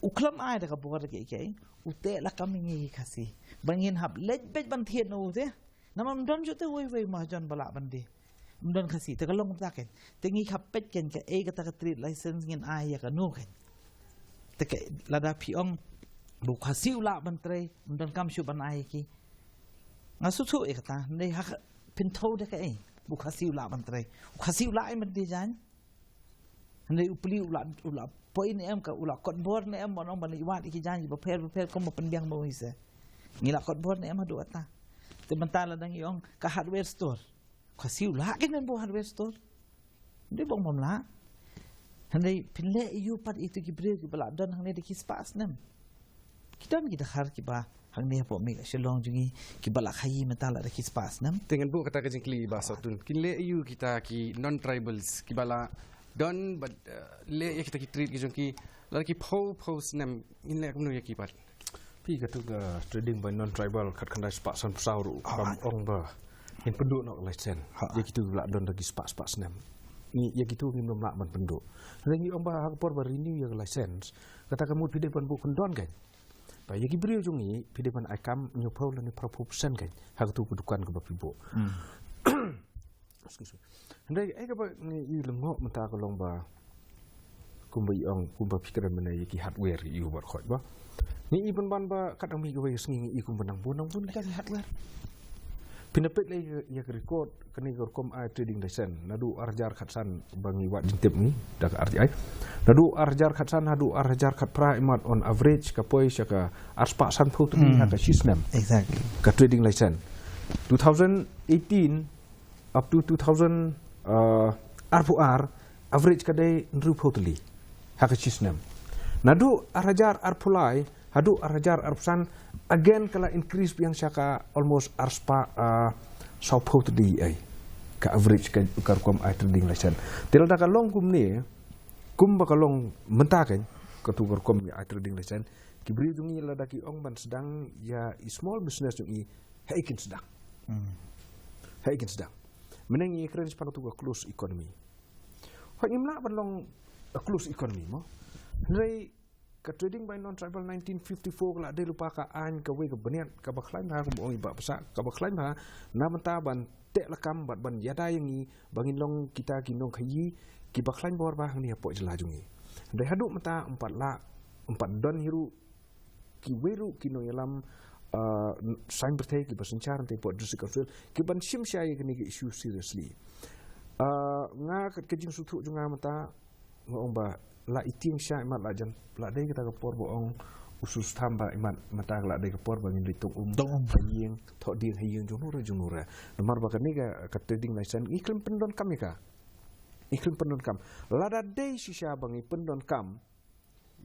u khlem ai da ka bor da kiei kiei, u teh lakam ïa ngi Khasi ba ngin hap leit beit ban thied na u te. Namar ym don jong te wei wei mahajon ba lah ban die. Ym don Khasi, te ka long kumta kein. Te ngi hap peit kein kaei kata ka trade license ngin ai ïa kano kein. Te ka, lada phi ong ba u Khasi u lah ban trei, ym don kam shuh ban ai ïa ki. Nga sngewthuh ïa kata, hynrei ha ka, pynthor da kaei ba u Khasi u lah ban trei? U Khasi u lah ai ban die jaiñ? Hynrei u pli u la, u la poi ne em, ka u la kot bor ne em, ban ong ban leit wad ïa ki jaiñ bapher bapher kum ba pynbiang ba u ise. Ngi la kot bor ne em haduh ata? Te mynta la dang ïong ka hardware store. Ka siu la kin men bo hardware store. Dei bong bam la. Hynrei phin leh ïa u pat ïa ki briew kiba la don hangne da ki spah snem. Ki don ki dkhar kiba hangne hapoh Meghalaya Shillong jong ngi kiba la khaïi mynta la da ki spah snem. Te ngan buh kata ka jingkylli ba Sotun. Kin leh ïa u kita ki non-tribals kiba la don bad, eh, leh ïa kita ki trade ki jong ki la da ki phew phew snem, ngin leh kumno ïa ki pat? Phi katu ka trading by non-tribal khatkhyndai spah sanphew saw ruh, ah, bam ong ba ngin pynduh noh license. Ha. Ïa kitu la don da ki spah spah snem. Ngi ïa kitu ngim lah ban pynduh. Hynrei ngi ong ba ha ka por ba renew ïa ka license, kata ka mut phi dei ban buh kyndon kein. Ba ïa ki briew jong ngi phi dei ban ai kam hynñiewphew lane phraphew percent kein ha katu ka dukan kaba phi buh. Hmm. Excuse me. Hynrei eh kaba ngi i lyngngoh mynta ka long ba kumba i ong, kumba phi kren mynne ïa ki hardware ïa u bad khoit ba. Ngi i pynban ba kat dang mih kawei ka sngi ngi i kumba nang bun nang bun kita ki hardware. Phin da peit lei ïa ka record kane ka rukom ai trading license naduh ar hajar khatsan ba ngi wad jingtip ngi da ka R T I. Naduh ar hajar khatsan haduh ar hajar khatphra imat on average ka poi sha ka ar spah sanphew tylli, hmm, ha ka shi snem. Exactly. Ka trading license. Two thousand eighteen up to two thousand, uh, arphew ar, average ka dei hynriewphew tylli ha ka shi snem. Naduh ar hajar arphew lai haduh ar hajar arphew san, again ka la increase biang sha ka almost ar spah, uh, sawphew tylli ei. Ka average ka, ka rukom ai trading license. Te lada ka long kumne, kumba ka long mynta kein, katu ka rukom ai trading license, ki briew jong ngi lada ki ong ban sdang ïa i small business jong i, haei kin sdang? Hmm. Haei kin sdang? Mynne ngi kren shaphang katu ka closed economy. Hooid ngim lah ban long a closed economy mo. Hynrei ka trading by non-tribal nineteen fifty-four ka la dei lypa ka aiñ kawei ka bniat kaba khlaiñ bha, kumba ong i Bah Pasa, kaba khlaiñ bha na bynta ban teh lakam bad ban ïada ïa ngi ba ngin long kita ki nongkhaïi kiba khlaiñ bor bha hangne hapoh jylla jong ngi. Hynrei haduh mynta ym pat lah, ym pat don hi ruh kiwei ruh ki nongïalam, uh, saiñ pyrthei kiba synshar hangtei hapoh District Council kiban shim shai ïa kane ka issue seriously. Uh, nga kat ka jingsngewthuh jong nga mynta nga ong ba la i tieng sha imat la jan, la dei kata ka por ba ong u Sir Stamp ba imat mynta la dei ka por ba ngin leit tong um, tong um ha ïing, thoh dieng ha ïing jong nure jong nure. Namar ba kane ka, ka trading license ngi khlem pyndonkam ïa ka. Ngi khlem pyndonkam. Lada dei shisha ba ngi pyndonkam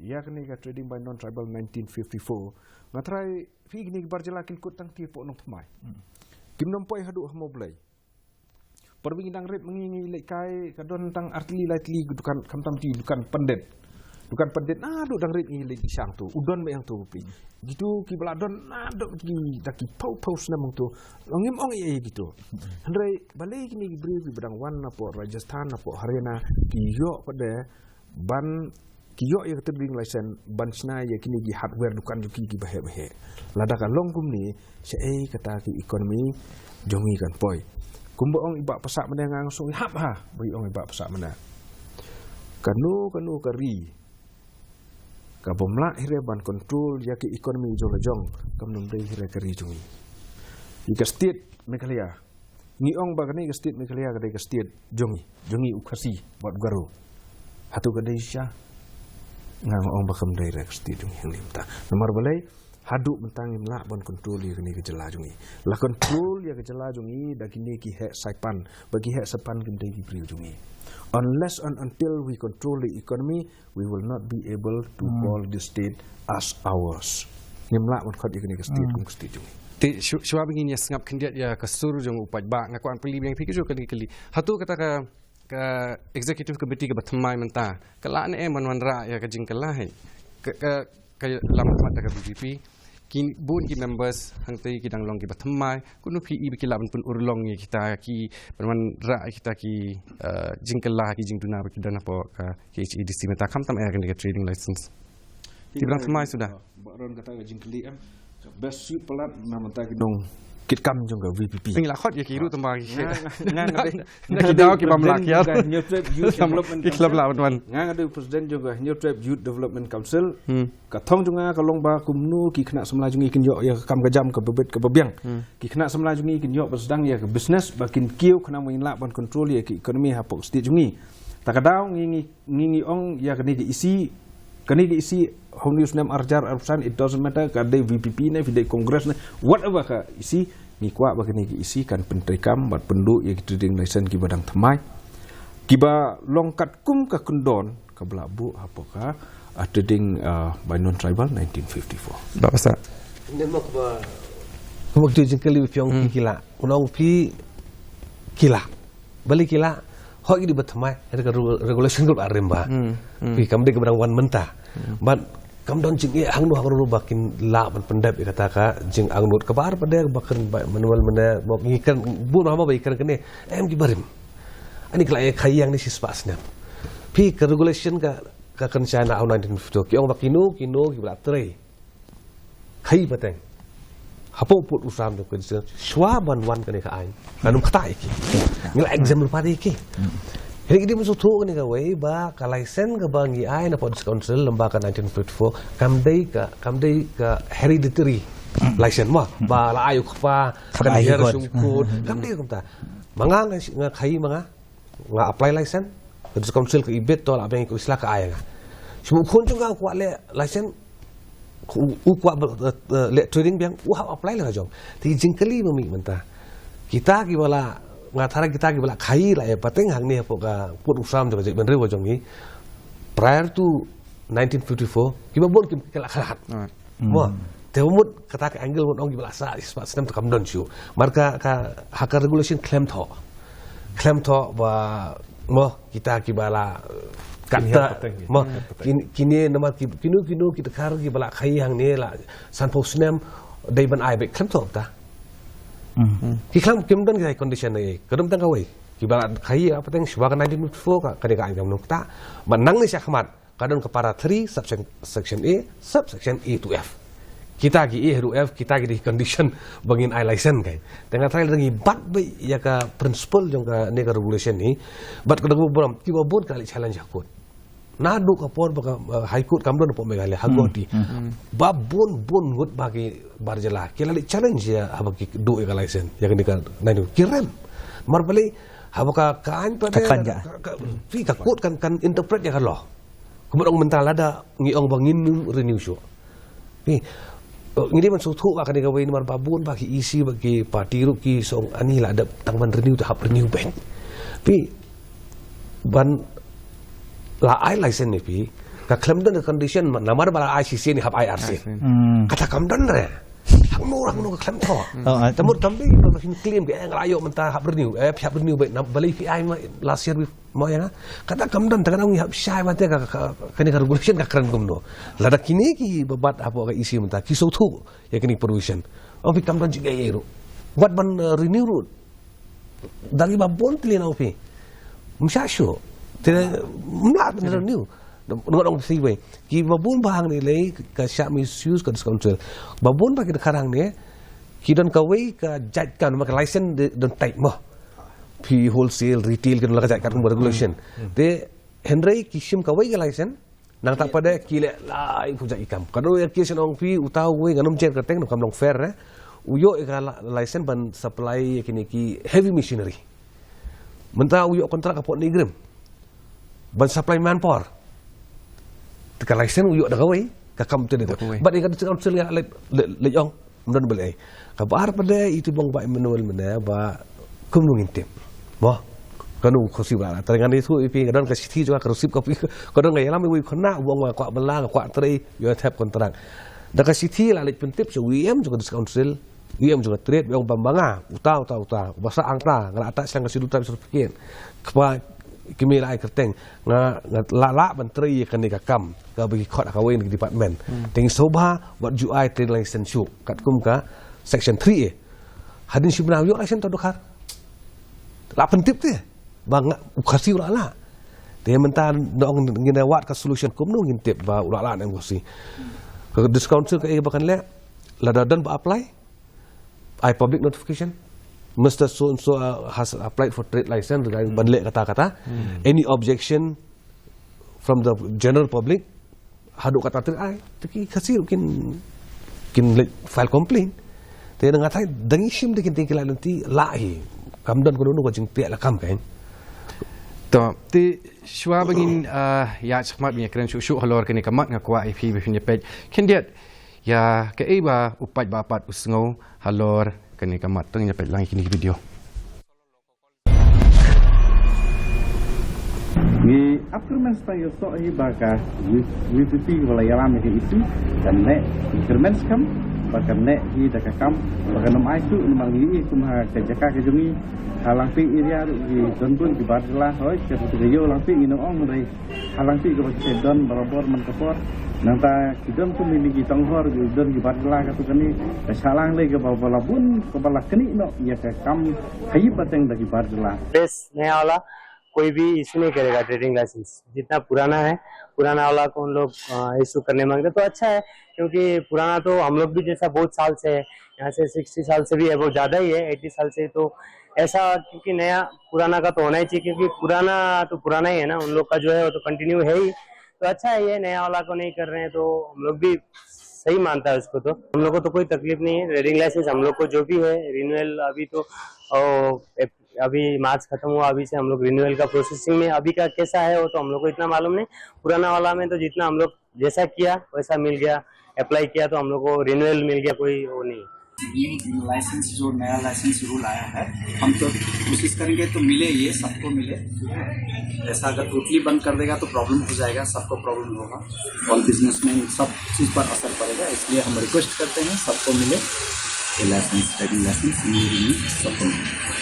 ïa kane ka trading by non-tribal nineteen fifty-four, nga tharai phi kine ki bar jylla kin kut tang ki hapoh Nongthymmai. Hmm. Kim nym poi haduh ha Mawblei. Por ba ngi dang rit ma ngi ngi leit kai ka don tang ar tylli lai tylli ki dukan, khamtam ki dukan pyndet. Dukan pyndet naduh dang rit ngi leit shang tu. U don ba ïang tu bapli. Kitu kiba la don naduh ki da ki phew phew snem hangtu. Ngim ong ei ei kitu. Hynrei balei kine ki briew kiba dang wan napoh Rajasthan, napoh Haryana, ki ïoh pat de ban ki ïoh ïa ka trading license ban shna ïa kine ki hardware dukan jong ki kiba heh ba heh. Lada ka long kumne, shaei kata ki economy jong ngi kan poi? Kumba ong i Bah Pasa mynne nga sngew ïahap ha ba i ong i Bah Pasa mynne. Kano kano ka ri kabym lah hi re ban control ïa ki economy jong la jong, kam nym dei hi re ka ri jong ngi. Ïa ka state Meghalaya, ngi ong ba kane ka state Meghalaya ka dei ka state jong ngi, jong ngi u Khasi bad u Garo. Hato ka dei shisha? Nga ong ba kam dei re ka state jong ngi hangne mynta. Namar balei? Haduh mynta ngim lah ban control ïa kane ka jylla jong ngi. La control ïa ka jylla jong ngi da kine ki heh saipan bad ki heh saipan kim dei ki briew jong ngi. Unless and until we control the economy, we will not be able to, hmm, call this state as ours. Ngim lah ban khot ïa kane ka state, hmm, kum ka state jong ngi. Te shu-, shuwa ba ngin ïa sngap khyndiat ïa ka sur jong u paidbah, nga kwah ban pynlong biang ïa phi kajuh kali kali. Hato kata ka, ka executive committee kaba thymmai mynta ka lah ne em ban wanrah ïa ka jingkylla hi? Ka, ka, ka lam khmat da ka B J P. Ki bun ki members hangtei ki dang long kiba thymmai, kumno phi i ba ki lah ban pynurlong ïa kita ki, ban wanrah ïa kita ki, eh, jingkylla, ki jingduna ba ki don hapoh ka K H A D C mynta, khamtam eh kane ka trading license. Kiba dang thymmai suda. Baroh kata ka jingkylli em. Best suit palat na mynta ki nongkitkam jong ka V P P. Ngi la khot ïa ki ruh tang ba ki, nga, nga, nga, nga, ki daw ki bym lah kiar. Hynñiewtrep Youth Development Council. Ki khlem lah ban wan. Nga, nga dei president jong ka Hynñiewtrep Youth Development Council. Hmm. Ka thong jong nga ka long ba kumno ki khynnah samla jong ngi kin ïoh ïa ka kam ka jam kaba bit kaba biang. Hmm. Ki khynnah samla jong ngi kin ïoh ban sdang ïa ka business ba kin kiew khnang ba ngin lah ban control ïa ka economy hapoh state jong ngi. Ta ka daw ngi, ngi, ngi, ngi ong ïa kane ka E C, kane ka E C, hong news nem arjar arsan, it doesn't matter, ka dei V P P ne, phi dei Congress ne, whatever ka E C, ngi kwah ba kane ka E C kan pyntreikam bad pynduh ïa ki trading license kiba dang thymmai, kiba long katkum ka kyndon kaba la buh hapoh ka, ah, trading, ah, by non-tribal nineteen fifty-four. Bah Pasar. Ne mo kaba, kaba kitu jingkylli ba phi ong phi ki lah. Ngan ong phi ki lah. Balei ki lah? Hooid ki dei ba thymmai, ka regu-, regulation ka ba rim ba. Hmm, hmm. Phi kam dei kaba dang wan mynta. Hmm. Bad kam don jingeh hangno hangno ba kin lah ban pyndep ïa kata ka jingangnud. Kaba ar pat de ba kren Bah Emmanuel mynne, ba ngi kren, bun haba ba ngi kren kane, em ki barim. Ani ka la ïa khaïi hangne shispah snem. Phi ka regulation ka, ka kren shai na u nineteen fifty-two. Ki ong ba kino, kino, kiba la trei. Khaïi pateng. Hapoh pud u sam jong ka constitution. Shuwa ban wan kane ka aiñ. Ngan ym kata ïa ki. Ngi la exemplify ïa ki. Hynrei ki dei ban sngewthuh kane kawei ba ka license kaba ngi ai na District Council lyngba ka nineteen fifty-four. Kam dei ka, kam dei ka hereditary license mo. Ba la ai u kpa, kan ai her ki khun. Shong khun. Kam dei kumta. Ma nga nga, nga khaïi ma nga. Nga apply license, ka District Council ka ibit to la biang ko isla ka ai nga. Shu khun jong nga u kwah leh license, u, u kwah ba, eh, eh, leh trading biang, u hap apply la ka jong. Te jingkylli ba mih mynta. Kita kiba la, nga tharai kita kiba la khaïi la ïa pateng hangne hapoh ka pud u sam jong ka jaitbynriew ka jong ngi. Prior to nineteen fifty-four, kiba bun kim ki la khlad. Alright. Mo, te mut kata ka angle ban ong kiba la sah shispah snem te kam don shuh. Mar ka, ka, ha ka regulation khlem thoh. Khlem thoh ba, mo, kita kiba la, kin her pateng, mo, kin her pateng. Kin, kine namar ki, kino, kino, kita kar kiba la khaïi hangne la sanphew snem, dei ban ai beit khlem thoh ta. Hmm. Ki khlem kim don ki condition ne, ka dum tang kawei. Kiba la khaïi ïa pateng shuwa ka nineteen fifty-four ka, ka dei ka aiñ kam nukta. Ba nangne sha khmat. Ka don ka para three, subsection, section A, subsection A to F. Kita ki A haduh F, kita ki dei condition ba ngin ai license kai. Te nga tharai lada ngi bat beit ïa ka principle jong kane ka regulation hi, bad ka dei ka burom, kiba bun ka la challenge ha court. Naduh ka por ba ka, uh, High Court kam don hapoh Meghalaya, ha Guwahati. Hmm, hmm. Ba bun bun ngut ba ki bar jylla ki la leit challenge ïa haba ki duh ïa ka license, ïa kane ka nine ki rem. Mar balei, haba ka, ka aiñ pat ka, ka, ka, ka, ka court kan, kan interpret ïa ka law. Kumba ong mynta lada ngi ong ba ngin renew shuh. Phi, eh, ngi dei ban sngewthuh ba kane kawei namar ba bun ba ki E C ba ki party ruh ki shu ong ani la dep tang ban renew te hap renew beit. Phi, ban la ai license ne phi, ka khlem don condition namar ba la ai C C ne hap ai R C. Hmm. Kata kam don re. Hangno, hangno ka khlem thoh. Oh, ah. Te mut kam dei ba phin claim ka, eh, nga la ïoh mynta hap renew, eh, phi hap renew beit, balei phi ai ma last year beit. Mo ïa nga. Kata kam don, te ka dang ngi hap shai ba te ka, ka, ka, kane ka regulation ka kren kumno. Lada kine kiba bat hapoh ka E C mynta ki sngewthuh ïa kine provision. Ong phi kam don jingeh ruh. Wat ban, uh, renew ruh. Da kiba bun tylli na u phi. Ym shah shuh. Te ym lah ban renew. Ngan ong phi wei. Kiba bun ba hangne lei ka shah misuse ka District Council. Ba bun ba ki dkhar hangne ki don kawei ka jait ka, namar ka license de, don type mo. Phi wholesale, retail, ki don la ka jait ka kumba regulation. Hmm. Te hynrei ki shim kawei ka license, nangta pat de ki leh lai phew jait ki kam. Ka don ïa ki shu ong phi uta uwei, ngan ym jer kyrteng, namar kam long fair, eh. U ïoh ïa ka la-, license ban supply ïa kine ki heavy machinery. Mynta u ïoh contract hapoh NEIGRIHMS ban supply manpower. Te ka license u ïoh da kawei, ka kam te da kawei. Bad ïa ka District Council ïa leit, leit, leit ong. Ym don balei. Kaba ar pat de ïa itu ba ong Bah Emmanuel mynne ba kumno ngin tip. Mo. Kano ka shuh ba la. Tang ngan ïathuh ïa phi, ka don ka shithi jong nga, ka receipt copy, ka don, nga ïalam ïa uwei u khynnah, u ong nga kwah bylla, nga kwah trei, ïoh thep contract. Da ka shithi la leit pyntip sha u E M jong ka District Council, E M jong ka Trade, u ong ba ma nga, uta, uta, uta, uba sah hangta, nga la attach lang ka Scheduled Tribe certificate. Kaba Ki mih la ai kyrteng, nga, nga la lah ban trei ïa kane ka kam kaba ki khot ha kawei na ki department. Te ngi sngewbha wat ju ai trade license shuh katkum ka section three A. Hadien shi bnai ïoh license to dkhar. La pyntip te ba nga u Khasi u la lah. Te mynta ngi ong ngin wad ka solution kumno ngin tip ba u la lah ne em u Khasi. Ka District Council kaei ba kan leh, lada don ba apply, ai public notification. Mister So and so, uh, has applied for trade license, ban leh kata kata. Any objection from the general public, haduh kata te ai, te ki Khasi ruh kin, kin leh file complaint. Te nga tharai dang ïashim de kin te ki la lynti lah hi. Kam don kano kano ka jingpynlong kam kein. To, te shuwa ba ngin, ah, ïa shakhmat ba ngin ïakren shuh shuh halor kane ka mat, nga kwah ïa phi ba phin ïa peit khyndiat ïa kaei ba u paid ba pat u sngew halor kane ka mat. To ngin ïa peit lang ïa kine ki video. Ngi ap kyrmen sngewthuh hi ba ka V P P ba la ïalam ïa ka issue kan leh kyrmen skhem ba kan leh hi da ka kam ba kan ym ai shuh namar ngi ïohi kum ha ka jaka ka jong ngi ha Langpih area ruh ngi don bun ki bar jylla hoi ka tu ka ïew Langpih ngi nang ong hynrei ha Langpih kaba ki don barabor man ka por. Nangta ki don kum ïa ki tonghor ki don ki bar jylla ka tu kane ka shah lang lei kaba ba la bun kaba la knieh noh ïa ka kam ha ïip ba teng da ki bar jylla. Best naya wala कोई भी इशू नहीं करेगा ट्रेडिंग लाइसेंस। जितना पुराना है, पुराना वाला को उन लोग, अ, इशू करने मांगते तो अच्छा है, क्योंकि पुराना तो हम लोग भी जैसा बहुत साल से है, यहाँ से सिक्सटी साल से भी अबव ज़्यादा ही है, एटी साल से। तो ऐसा, क्योंकि नया पुराना का तो होना ही चाहिए, क्योंकि पुराना तो पुराना ही है ना, उन लोग का जो है वो तो कंटिन्यू है ही। तो अच्छा है, ये नया वाला को नहीं कर रहे हैं तो हम लोग भी सही मानता है उसको। तो हम लोग को तो कोई तकलीफ नहीं है। ट्रेडिंग लाइसेंस हम लोग को जो भी है रिन्यूअल, अभी तो, ओ, अभी मार्च खत्म हुआ, अभी से हम लोग रिन्यूअल का प्रोसेसिंग में। अभी का कैसा है वो तो हम लोग को इतना मालूम नहीं। पुराना वाला में तो जितना हम लोग जैसा किया वैसा मिल गया, अप्लाई किया तो हम लोग को रिन्यूअल मिल गया, कोई वो नहीं। ये लाइसेंस जो नया लाइसेंस रूल आया है, हम तो कोशिश करेंगे तो मिले, ये सबको मिले। ऐसा अगर टोटली बंद कर देगा तो प्रॉब्लम हो जाएगा, सबको प्रॉब्लम होगा। और बिजनेसमैन सब चीज़ पर असर पड़ेगा, इसलिए हम रिक्वेस्ट करते हैं सबको मिले ये लाइसेंस, ट्रेडिंग लाइसेंस, ये रिन्यू सबको मिले।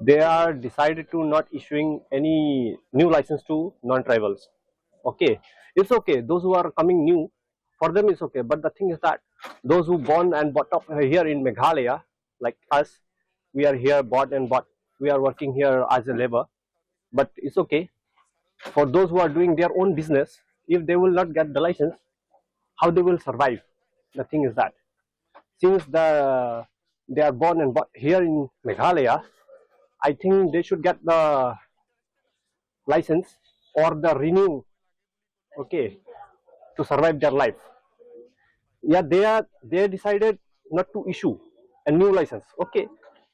They are decided to not issuing any new license to non-tribals. Okay, it's okay. Those who are coming new, for them it's okay. But the thing is that those who born and brought up here in Meghalaya, like us, we are here born and brought. We are working here as a labor. But it's okay. For those who are doing their own business, if they will not get the license, how they will survive? The thing is that since the they are born and brought here in Meghalaya, I think they should get the license or the renew, okay, to survive their life. Yeah, they are, they decided not to issue a new license. Okay,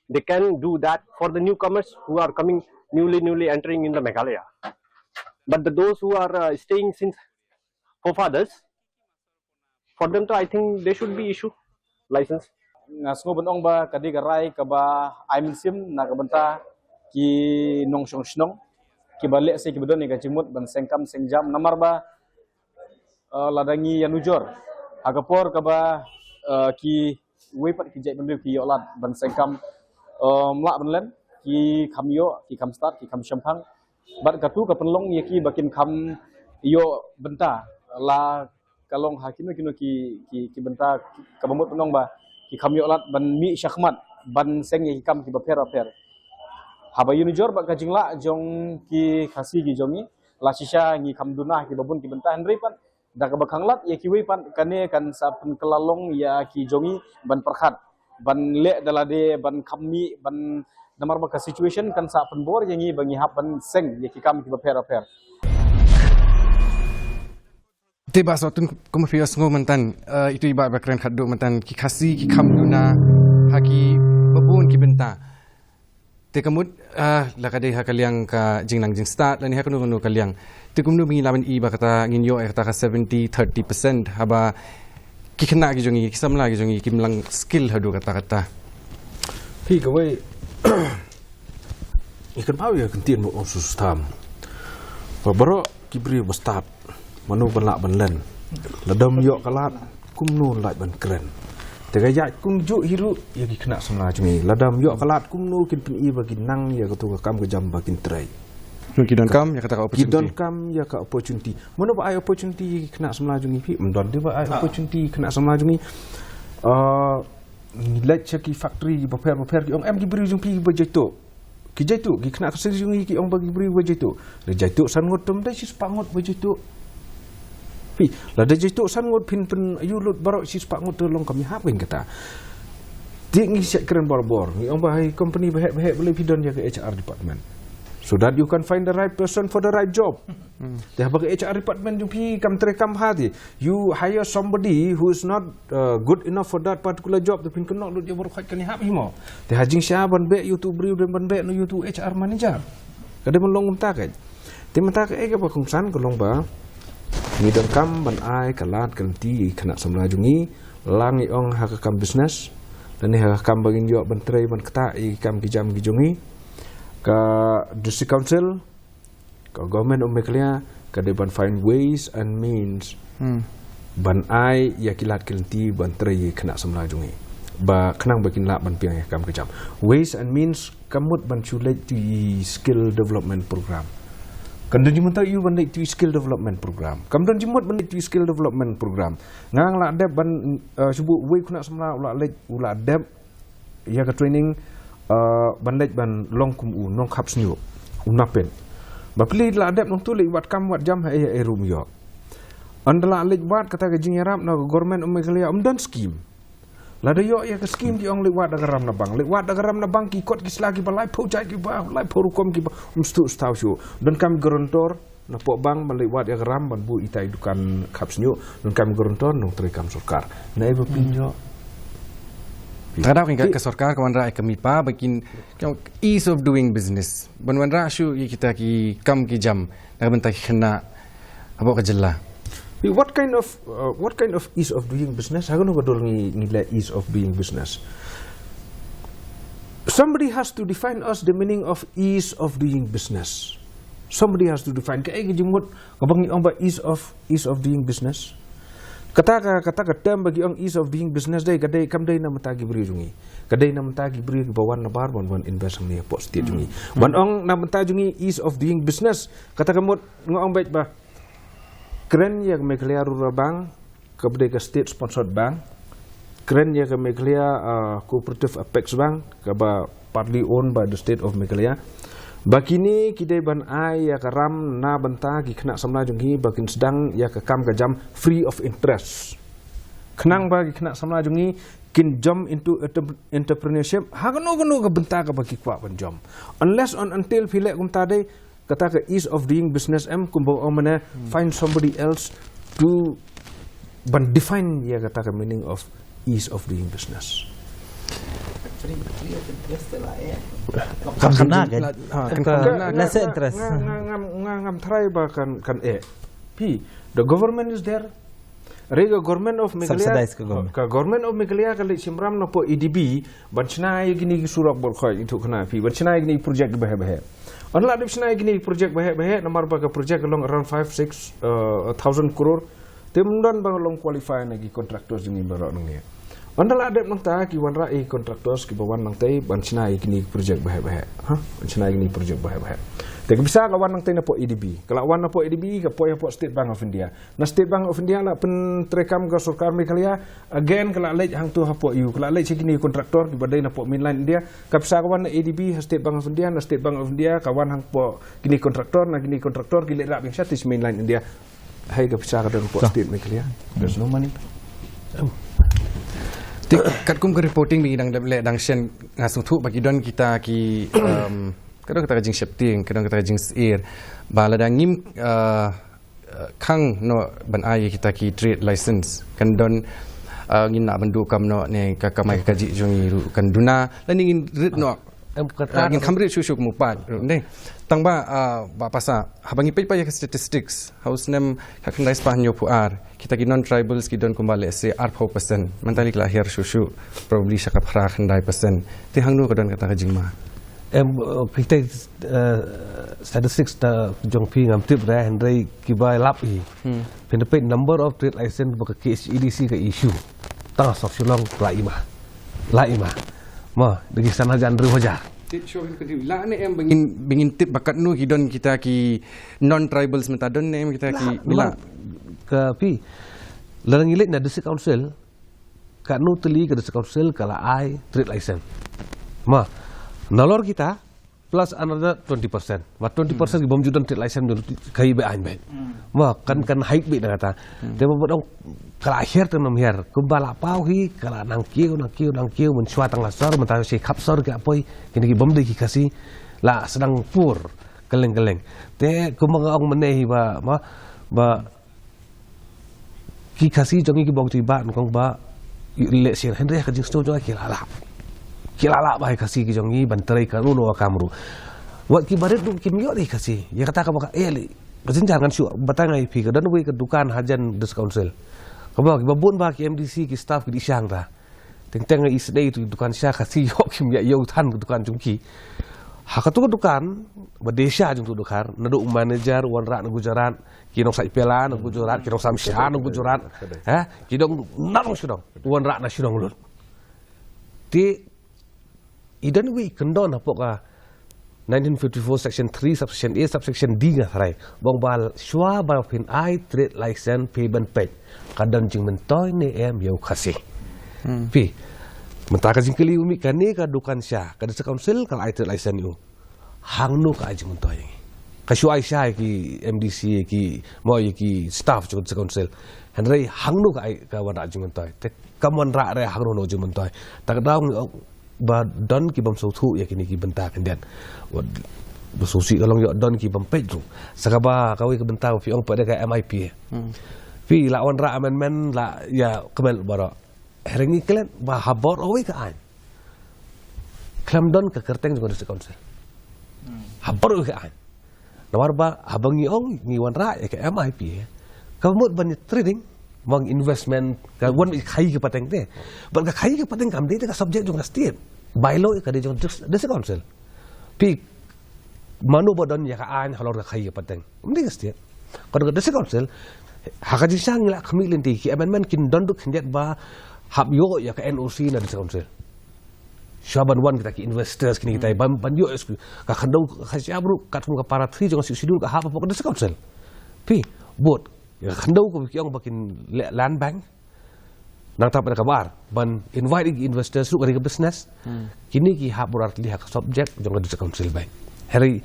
they can do that for the newcomers who are coming newly, newly entering in the Meghalaya. But the, those who are, uh, staying since forefathers, for them to, I think they should be issue license. Nga sngew ban ong ba ka dei ka rai kaba ai mynsiem na ka bynta ki nongshong shnong kiba leh se kiba don ïa ka jingmut ban seng kam seng jam namar ba, eh, lada ngi ïa nujor ha ka por kaba, eh, kiwei pat ki jaitbynriew ki ïoh lad ban seng kam, eh, ym lah ban len, ki kham ïoh, ki kham stad, ki kham shemphang. Bad katu ka pynlong ïa ki ba kin kham ïoh bynta la ka long ha kino kino ki, ki, ki bynta kaba mut ban ong ba ki kham ïoh lad ban mih shakhmat ban seng ïa ki kam kiba pher bapher. Haba ïa nujor bad ka jinglah jong ki Khasi ki jong ngi, la shisha ngi kham duna kiba bun ki bynta hynrei pat da kaba khang lad ïa kiwei pat kane kan sa pynkylla long ïa ki jong ngi ban pyrkhat ban leh da lade ban kham mih ban namar ba ka situation kan sa pynbor ïa ngi ba ngi hap ban seng ïa ki kam kiba pher bapher. Te ba sot tun kum phi ïohsngew myntan, eh, itu i Bah ba kren khatduh myntan ki Khasi ki kham duna ha kiba bun ki bynta. Te ka mut, eh, la ka dei ha ka liang ka jingnang jingstad lane ha kano kano ka liang. Te kumno ba ngi lah ban i ba kata ngin ïoh ïa kata ka seventy thirty percent haba ki khynnah ki jong ngi, ki samla ki jong ngi kim lang skill haduh katta katta. Phi kawei. Ngi kynmaw ïa ka ktien ba ong sustam. Ba baroh ki briew ba stad, mano ban lah ban len? Lada ym ïoh ka lad, kumno lah ban kren? Te ka ïaid kumjuh hi ruh ïa ki khynnah samla jong ngi. Lada ym ïoh ka lad, kumno kin pyni ba kin nang ïa katu ka kam ka jam ba kin trei? Ki donkam ïa kata ka opportunity. Ki donkam ïa ka opportunity. Mano ba ai opportunity ïa ki khynnah samla jong ngi phi? Ym don de ba ai opportunity ïa ki khynnah samla jong ngi. Ah, ngi leit sha ki factory bapher bapher, ki ong em ki briew jong phi ba jaituh. Ki jaituh, ki khynnah ka seng jong ngi ki ong ba ki briew ba jaituh. Lada jaituh san ngut te ym dei shispah ngut ba jaituh. Phi, lada jaituh san ngut phin pyn-aiu lut baroh shispah ngut te long kam ïahap kein kata. Te ngi shait kren barabor, ngi ong ba ha ki company baheh baheh balei phi don ïa ka H R department. So that you can find the right person for the right job. Te haba ka H R department jong phi kam treikam bha te, you hire somebody who is not uh, good enough for that particular job, te phin kynnoh lut ïa baroh khoit kan ïahap hi mo. Te ha jingshisha ban beh ïa utu u briew dei ban beh na utu u H R manager. Ka dei ban long kumta kein. Te mynta kaei kaba kongsan ka long ba ngi donkam ban ai ka lad ka lynti ïa ki khynnah samla jong ngi, la ngi ong ha ka kam business lane ha ka kam ba ngin ïoh ban trei ban ktah ïa ki kam ki jam ki jong ngi. Ka District Council, ka Government of Meghalaya ka dei ban find ways and means ban ai ïa ki lad ki lynti ban trei ïa ki khynnah samla jong ngi, ba khnang ba kin lah ban pdiang ïa ka kam ka jam. Ways and means, kam mut ban shu leit tu i skill development program. Kam don jingmut ïa u ban leit tu i skill development program. Kam don jingmut ban leit tu i skill development program. Nga nga la dep ban, uh, shu buh uwei u khynnah samla u la leit, u la dep ïa ka training, uh, ban leit ban long kum u nongkhap shñiuh, u napin. Ba phi la dep nangtu leit wad kam wad jam ha ei ei ruh ym ïoh. Ynda la leit wad, kata ka jingïarap na ka Government of Meghalaya, ym don skim. Lada ïoh ïa ka skim ki ong leit wad da ka ram na bank, leit wad da ka ram na bank, ki kot ki sla kiba laiphew jait, kiba laiphew rukom, kiba ym sdang sdang shuh. Donkam guarantor napoh bank ban leit wad ïa ka ram ban buh itai dukan khap shñiuh, donkam guarantor nongtrei kam sorkar. Naei ba phin ïoh? Te ka daw kein ka sorkar ka wanrah ïa ka MIPA ba kin, ka ease of doing business, ban wanrah shuh ïa kita ki kam ki jam na ka bynta ki khynnah hapoh ka jylla. What kind of, uh, what kind of ease of doing business? Ha kano ka dur ngi, ngi leh ease of doing business? Somebody has to define us the meaning of ease of doing business. Somebody has to define. Kaei ka jingmut kaba ngi ong ba ease of, ease of doing business? Kata ka, kata ka term ba ki ong ease of doing business dei, ka dei, kam dei na bynta ki briew jong ngi. Ka dei na bynta ki briew kiba wan nabar ban wan invest hangne hapoh state jong ngi. Ban ong na bynta jong ngi ease of doing business, kata ka mut nga ong beit ba kren ïa ka Meghalaya Rural Bank, kaba dei ka state sponsored bank. Kren ïa ka Meghalaya, uh, Cooperative Apex Bank, kaba partly owned by the state of Meghalaya. Ba kine ki dei ban ai ïa ka ram na bynta ki khynnah samla jong ngi ba kin sdang ïa ka kam ka jam free of interest. Khnang ba ki khynnah samla jong ngi kin jump into entre-, entrepreneurship ha kano kano ka bynta kaba ki kwah ban jump. Unless and until phi leh kumta dei, kata ka ease of doing business em, kumba ong mynne, find somebody else to ban define ïa kata ka meaning of ease of doing business. Kan kena, kan? Kan kena, kan? Lesser interest. Nga, nga, nga, nga, ngam tharai ba kan, kan eh. Phi, the government is there. Re ka Government of Meghalaya, subsidize ka government. Ka Government of Meghalaya ka leit shim ram napoh A D B ban shna ïa kine ki surok bor khoi, ito khana phi, ban shna ïa kine ki project baheh baheh. Ynda la dep shna ïa kine ki project baheh baheh, namar ba ka project ka long around five, six, uh, thousand crore. Te ym don ba long qualify na ki contractors jong ngi baroh nangne. Ynda la dep nangta ki wanrah ïa ki contractors kiba wan nangtai ban shna ïa kine ki project baheh baheh. Ha? Ban shna ïa kine ki project baheh baheh. Te ka pisa ka wan nangtai napoh A D B. Ka la wan napoh A D B, ka poi hapoh State Bank of India. Na State Bank of India la pyntreikam ka sorkar Meghalaya, again ka la leit hangto hapoh A U, ka la leit sha kine ki contractor kiba dei napoh mainland India. Ka pisa ka wan na A D B ha State Bank of India, na State Bank of India ka wan hapoh kine ki contractor, na kine ki contractor ki leit rah biang shatei sha mainland India. Hai ka pisa ka don hapoh state Meghalaya. There's no money. Te katkum ka reporting ba ngi dang dep leh dang shen, nga sngewthuh ba ki don kita ki, um, ka don kata ka jingsheptieng, ka don kata ka jingsyier ba lada ngim, uh, uh, khang noh ban ai kita ki trade license, kan don, uh, ngin lah ban duh kam noh ne ka kamai ka kajih jong ngi ruh kan duna, lane ngin rit noh. Em, kata, uh, ngin kham rit shuh shuh kum u paid ruh ne. Tang ba, uh, Bah Passah, haba ngi peit pat ïa ka statistics ha u snem khatkhyndai spah hynñiewphew ar, kita ki non-tribals ki don kumba, let's say, arphew percent. Mynta lei ki la hiar shuh shuh, probably sha ka phra khyndai percent. Te hangno ka don kata ka jingma? Em, uh, kita, uh, statistics ta jong phi ngam tip re, hynrei kiba lap hi. Hmm. Phin da peit number of trade license ba ka K H A D C ka issue. Tang ha South Shillong la i ma. La i ma. Ma, da ki san hajar hynriew hajar. Tip shuh, la ne em ba ngin, ba ngin tip ba katno ki don kita ki non-tribals mynta, don ne em kita ki, la, la. Ka phi, lada ngi leit na District Council, katno tylli ka District Council ka la ai trade license? Ma, nalor kita, plus another twenty percent. Ba twenty percent ki bym ju don trade license, ju ka hi beit aiñ beit. Ma, kan, kan hike beit na kata. Te ba ba dong ka la hiar te nam hiar. Kumba la paw hi, ka la nang kiew, nang kiew, nang kiew, mynshuwa tang la sor, mynta shi khap sor ki la poi, kine ki bym dei ki Khasi, la sdang pur kylleng kylleng. Te kumba nga ong mynne hi ba, ma, ba ki Khasi jong ngi ki bong tu ba, nyngkong ba leh sien, hynrei ka jingsngew jong ngi ki la lah. Ki la lah ba ki Khasi ki jong ngi ban trei ka ruh, no kam ruh. Wat ki barit ruh kim ïoh dei Khasi. Ïa kata kaba ka, eh, lei. Ka jynjar ngan shu batai ïa phi, ka don wei ka dukan hajan District Council. Kaba, kiba bun ba ki M D C, ki staff ki dih sha hangta. Teng teng i sdei tu dukan sha Khasi, ïoh kim ïa ïoh than ka dukan jong ki. Ha katu ka dukan, ba dei sha jong tu dukan, naduh u manager, u wanrah na Gujarat, ki nongsaid pela na Gujarat, ki nongsam sha na Gujarat. Ha? Ki dong na nong shu dong, u wanrah na shu dong lut. Te i don wei kyndon hapoh ka nineteen fifty-four section three subsection A subsection D nga tharai. Ba ong ba shuwa ba phin ai trade license phi ban peit ka don jingmyntoi ne em ïa u Khasi. Phi, mynta ka jingkylli u mih, kane ka dukan sha, ka District Council ka la ai trade license ïa u. Hangno ka ai jingmyntoi ïa ngi? Ka shu ai sha ïa ki M D C, ïa ki, mo, ïa ki staff jong ka District Council. Hynrei hangno ka ai, ka wanrah jingmyntoi? Te kam wanrah re hangno no jingmyntoi? Ta ka daw ngi ong ba don ki bym sngewthuh ïa kine ki bynta khyndiat. Wat, ba sngewsih ka long ïoh don ki bym peit ruh. Sa kaba kawei ka bynta ba phi ong pat da ka M I P A. Phi, la wanrah amendment, la ïa kmen baroh. Hynrei ngi klet ba ha bor uwei ka aiñ, khlem don ka kyrteng jong ka District Council. Ha bor uwei ka aiñ. Namar ba haba ngi ong ngi wanrah ïa ka M I P A, ka mut ban ïa trading, ban investment, ka wan khaïi ka pateng te. Bad ka khaïi ka pateng kam dei te ka subject jong ka state. Bylaw ka dei jong Dis-, District Council. Phi, mano ba don ïa ka aiñ halor ka khaïi ka pateng? Ym dei ka state. Ka don ka District Council. Ha ka jingshisha ngi la khmih lynti, ki amendment kin don ruh khyndiat ba hap ïoh ïa ka N O C na District Council. Shuwa ban wan kita ki investors kine kita, ban, ban ïoh exclu-, ka khyndew ka khasiat ruh katkum ka para three jong ka Sixth Schedule ka hap hapoh ka District Council. Phi, bud, ïa ka khyndew kaba ki ong ba kin leh land bank. Nangta pat kaba ar, ban invite ki investors ruh, ka ri ka business. Kine ki hap bor artylli ha ka subject jong ka District Council beit. Hynrei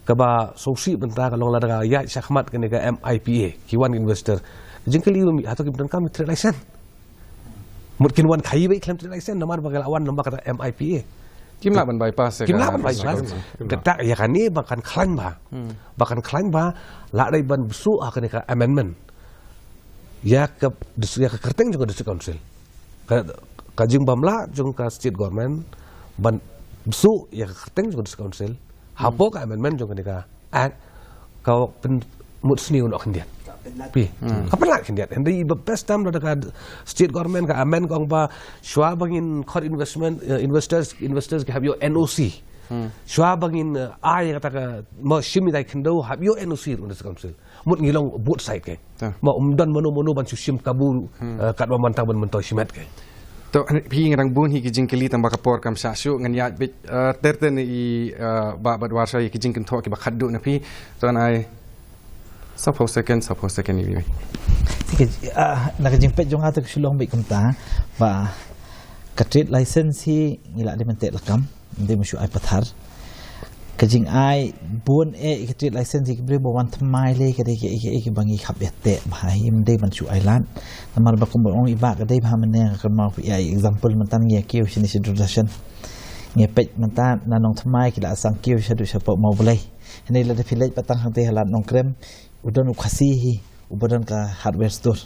kaba sngewsih bynta ka long lada ka ïaid shakhmat kane ka M I P A, ki wan investor. Jingkylli ïa u mih, hato kim donkam ïa trade license? Mut kin wan khaïi beit khlem trade license, namar ba ka la wan namar kata M I P A. Kim lah ban bypass ïa ka. Kim lah ban bypass. Kata ïa kane ba kan khlaiñ ba. Ba kan khlaiñ ba, la dei ban bsut ha kane ka amendment. Ïa ka, ïa ka kyrteng jong ka District Council. Ka, ka jingbymlah jong ka state government ban bsut ïa ka kyrteng jong ka District Council hapoh ka amendment jong kane ka Act, ka pynmut sniew noh khyndiat. Phi. Ka pynlait khyndiat. Hynrei ba best time lada ka state government ka amend ka ong ba shuwa ba ngin khot investment, eh, investors, investors ki hap ïoh N O C. Shuwa ba ngin, eh, ai kata ka, mo, shim ïa ka khyndew hap ïoh N O C ruh na District Council. Mut ngi long both side ke. Mo, ym don mano mano ban shu shim kabu, eh, katba mynta ban myntoi shimet ke. To, phi, ngi dang bun hi ki jingkylli tang ba ka por kam shah shuh, ngan ïaid beit, eh, ter ter ne i, eh, Bah Batwar sha ïa ki jingkynthoh kiba khatduh na phi. To, ngan ai saphew second, saphew second i. Te ka, ah, na ka jingpeit jong nga te ka shu long beit kumta ba ka trade license hi ngi la dei ban teh lakam. Ym dei ban shu ai pathar. Ka jingai bun eh ïa ka trade license ïa ki briew ba wan thymmai lei ka dei kaei kaei kaba ngi hap ïa teh bha hi, ym dei ban shu ai lad. Namar ba kumba ong i Bah ka dei bha mynne, nga kynmaw ïa example mynta ngi ïa kiew shane sha Doordarshan. Ngi peit mynta na Nongthymmai ki la sang kiew shaduh shapoh Mawblei. Hynrei lada phi leit pat tang hangtei ha Lad Nongkrem, u don u Khasi hi uba don ka hardware store.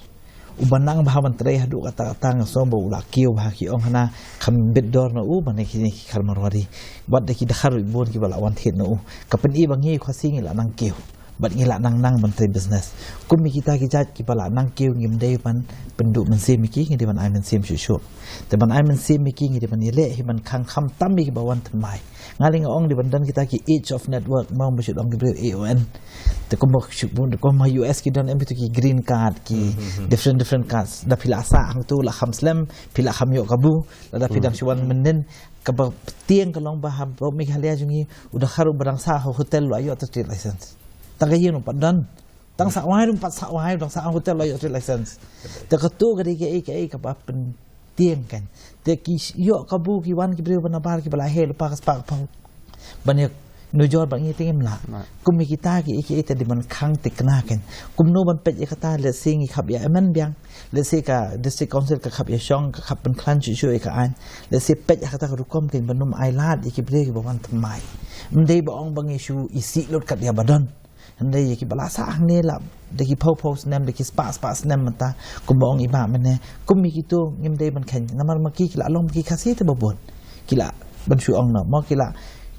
Uba nang bha ban trei haduh katta katta, nga sngew ba u la kiew bha, ki ong hana kham bit dor na u ban ïa kine ki khar Marwari. Wat da ki dkhar bun kiba la wan thied na u. Ka pyni ba ngi Khasi ngi la nang kiew. Bad ngi lah nang nang ban trei business. Kum ïa kita ki jait kiba lah nang kiew, ngim dei ban pynduh mynsiem ïa ki, ngi dei ban ai mynsiem shuh shuh. Te ban ai mynsiem ïa ki, ngi dei ban ïaleh hi ban khang khamtam ïa kiba wan thymmai. Nga lei nga ong dei ban don kita ki age of network, mo, ba shu ong ki briew A O N. Te kumba shu bun, kumba U S ki don em, kita ki green card, ki different, different cards. Da phi la sah hangtu la kham slem, phi la kham ïoh kabu, lada phi dang shu wan mynnin, kaba tieng ka long ba ha Meghalaya jong ngi, u dkhar uba dang sah ha hotel u la ïoh trade license. Tang ka ïing u pat don. Tang sah wai ruh, pat sah wai, dang sah hotel la ïoh trade license. Te katu ka dei kaei kaei kaba pyntieng kan. Te ki ïoh kabu ki wan ki briew ba nabar kiba la heh lypa ka spah ka phew. Ban ïa nujor bad ngi te ngim lah. Kum ïa kita kiei kiei te dei ban khang thikna kan. Kumno ban peit ïa kata, let's say ngi khap ïa amend biang. Let's say ka District Council ka khap ïa shong, ka khap pynkhlaiñ shuh shuh ïa ka aiñ. Let's say peit ïa kata ka rukom kan ban ym ailad ïa ki briew kiba wan thymmai. Ym dei ba ong ba ngi shu isih lut kat ïa ba don. Hynrei ïa kiba la sah hangne la da ki phew phew snem, da ki spah spah snem mynta, kumba ong i Bah mynne, kum ïa kito ngim dei ban kheiñ. Namar ma ki ki la long ba ki Khasi te ba bun. Ki la ban shu ong noh, mo, ki la,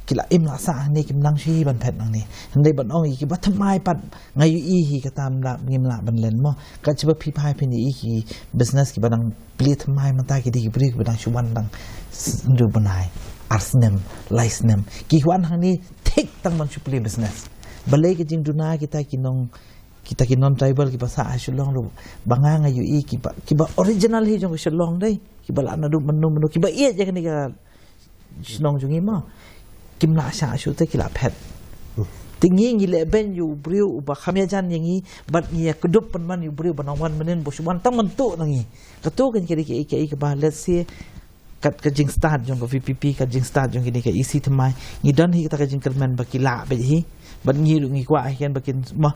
ki la im la sah hangne, kim nang shuh hi ban phet nangne. Hynrei ban ong ïa kiba thymmai pat, nga ïohi hi kata ngim lah, ngim lah ban len, mo. Kat shaba phi phai phin ïohi ki business kiba dang plie thymmai mynta ki dei ki briew kiba dang shu wan dang s-, hynriew bnai, ar snem, lai snem. Ki wan hangne thik tang ban shu plie business. Balei ka jingduna kita ki nong, kita ki non-tribal kiba sah ha Shillong ruh, ba nga nga ïohi kiba, kiba original hi jong ka Shillong dei, kiba la naduh mynno mynno, kiba ïeit ïa kane ka shnong jong ngi, mo. Kim lah shah shuh te ki la phet. Te ngi ngi leh beiñ ïa u briew uba kham ïajan ïa ngi, bad ngi ïa kdup pynban ïa u briew ba nang wan mynnin, ba shu wan tang mynta na ngi. Katu kan ka dei kaei kaei kaba, let's say, kat ka jingstad jong ka V P P, kat jingstad jong kine ka E C thymmai, ngi don hi kata ka jingkyrmen ba ki lah beit hi. Bad ngi ruh ngi kwah hi kan ba kin, mo,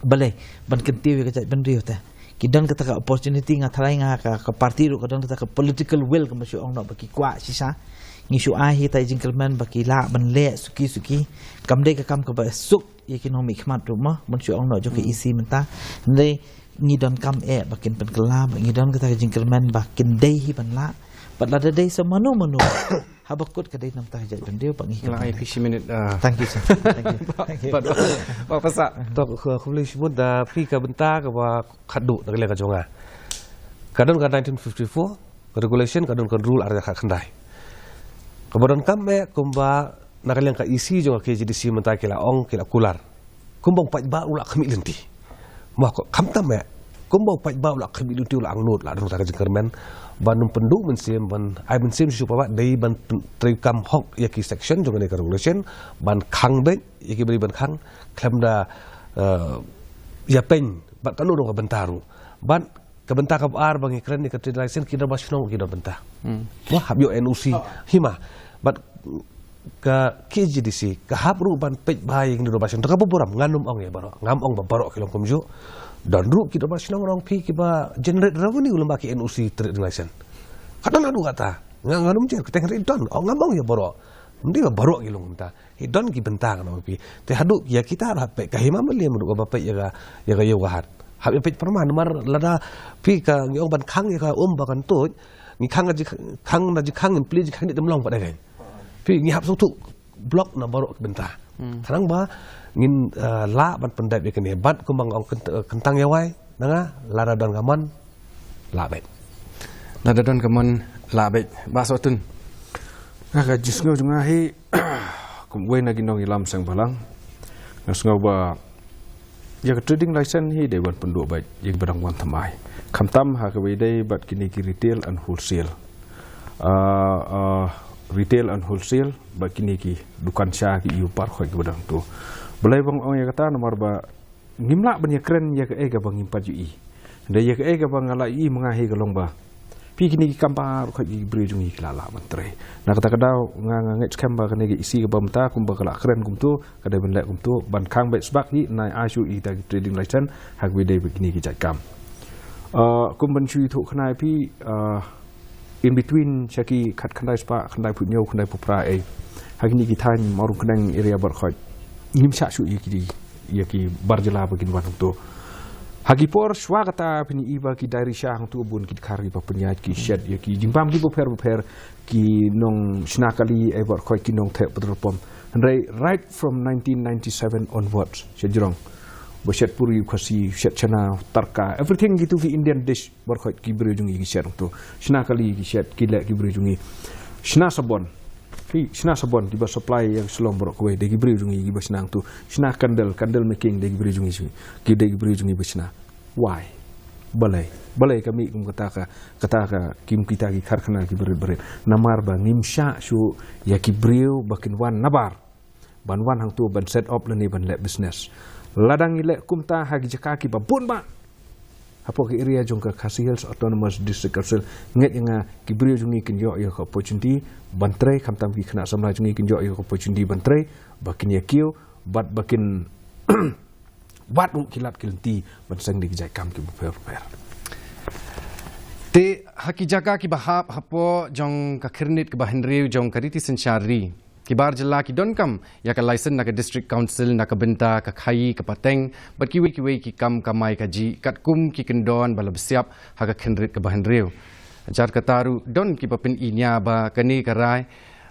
balei ban kyntiew ïa ka jaitbynriew te. Ki don kata ka opportunity, nga tharai nga ka, ka party ruh ka don kata ka political will, kumba shu ong noh, ba ki kwah shisha. Ngi shu ai hi kata ka jingkyrmen ba ki lah ban leh suki suki. Kam dei ka kam kaba suk ïa ki nongmihkhmat ruh, mo, ban shu ong noh jong ka E C mynta. Hynrei ngi donkam eh ba kin pynkylla, ba ngi don kata ka jingkyrmen ba kin dei hi ban lah. Bad lada dei sa mano mano, haba kut ka dei namar ka jaitbynriew ba ngi. Lah, ïa phi shi minit, ah. Thank you, sir. Thank you. Thank you. Bad, bad, bad, bad, to, khublei shibun da phi ka bynta kaba khadduh na ka liang ka jong nga. Ka don ka nineteen fifty-four, ka regulation, ka don ka rule ar hajar khatkhyndai. Kaba donkam eh kumba na ka liang ka E C jong ka K H A D C mynta ki la ong, ki la kular. Kumba u paidbah u la khmih lynti. Mo, ko, khamtam eh. Kumba u paidbah u la khmih lynti, u la angnud, la rung ta ka jingkyrmen ban ym pynduh mynsiem, ban ai mynsiem shuh shuh, paidbah dei ban pyn-, treikam hok ïa ki section jong kane ka regulation, ban khang beit ïa ki briew ban khang, khlem da, eh, ïa pyn, bad ka long ka bynta ruh. Bad ka bynta kaba ar ba ngi kren ïa ka trade license, ki dorbar shnong ki don bynta. Hmm. Mo, hap ïoh N O C hima. Bad ka K H A D C ka hap ruh ban peit bha ïa kine ki dorbar shnong. Te kaba burom, ngan ym ong ïa baroh, ngam ong ba baroh ki long kumjuh. Don ruh ki dorbar shnong, ong phi, kiba generate revenue lyngba ki N O C trade license. Ka don haduh katta. Nga, ngan ym jer, ka teng ri don. Ong, ngam ong ïa baroh. Ym dei ba baroh ki long kumta. Hi don ki bynta, ngan ong phi. Te haduh ïa kita ruh hap peit, ka hima malem ruh kaba peit ïa ka, ïa ka ïew ka hat. Hap ïa peit pyrman, namar lada phi, ka ngi ong ban khang ïa ka um ba kan tuid, ngi khang ka jing, khang na jingkhang, ngin plie jingkhang, ngi dei ban long pat ïa ka. Phi, ngi hap sngewthuh block na baroh ki bynta. Hmm. Khnang ba ngin, eh, lah ban pyndep ïa kane. Bad kumba nga ong, kynt-, eh, kyntang ïa wai na nga, lada don ka mon, lah beit. Lada don ka mon, lah beit. Bah Sohtun. Nga, ka jingsngew jong nga hi, kum uwei na ki nongïalam seng bhalang, nga sngew ba ïa ka trading license hi dei ban pynduh beit ïa kiba dang wan thymmai. Khamtam ha kaba ïadei bad kine ki retail and wholesale. Ah, ah, retail and wholesale, bad kine ki dukan sha ki ïew baroh kiba dang tu. Balei ba nga ong ïa kata, namar ba ngim lah ban ïakren ïa kaei kaba ngim pat ïohi. Hynrei ïa kaei kaba nga la ïohi ma nga hi ka long ba phi, kine ki kam baroh ki briew jong ngi ki la lah ban trei. Na kata ka daw nga, nga ngeit skhem ba kane ka E C kaba mynta kumba ka la kren kumto, ka dei ban leh kumto, ban khang beit sbak hi, nai ai shuh ïa kita ki trading license ha kaba ïadei bad kine ki jait kam. Ah, kum ban shu ïathuh khnai phi, ah, in between sha ki khatkhyndai spah khyndaiphew hynñiew, khyndaiphew phra ei, ha kine ki thaiñ Mawryngkneng area baroh khoit, ngim shah shuh ïa ki, ïa ki bar jylla ba kin wan hangto. Ha ki por shwa kata phin ïohi ba ki diary sha hangtu bun ki dkhar kiba pynïaid ki shet ïa ki jingbam kiba pher ba pher, ki nong shna kali, eh, baroh khoit ki nong thep petrol pump. Hynrei right from nineteen ninety-seven onwards, shet jrong, ba shet puri, u Khasi, shet chana, tarka, everything, kitu ki Indian dish, baroh khoit ki briew jong ngi ki shet hangtu. Shna kali ki shet, ki leh ki briew jong ngi. Shna sabon. Hi, shna sabon, kiba supply ïa Shillong baroh kawei, dei ki briew jong ngi kiba shna hangtu. Shna candle, candle making, dei ki briew jong ngi, ki dei ki briew jong ngi ba shna. Why? Balei? Balei ka mih kum kata ka, kata ka, kim kita ki karkhana kiba rit ba rit? Namar ba ngim shah shuh ïa ki briew ba kin wan nabar ban wan hangtu ban set up lane ban leh business. Lada ngi leh kumta ha ki jaka kiba bun bah hapoh ka area jong ka Khasi Hills Autonomous District Council, ngeit ïa nga ki briew jong ngi kin ïoh ïa ka opportunity ban trei, khamtam ki khynnah samla jong ngi kin ïoh ïa ka opportunity ban trei, ba kin ïa kiew, bad ba kin wad ruh ki lad ki lynti ban seng da ki jait kam kiba pher pher. Te ha ki jaka kiba hap hapoh jong ka khyrnit kaba hynriew jong ka riti synshar ri, ki bar jylla ki donkam ïa ka license na ka District Council na ka bynta ka khaïi ka pateng bad kiwei kiwei ki kam kamai kajih katkum ki kyndon ba la bsiap ha ka khyrnit kaba hynriew. Jar kata ruh don kiba pyni nia ba kane ka rai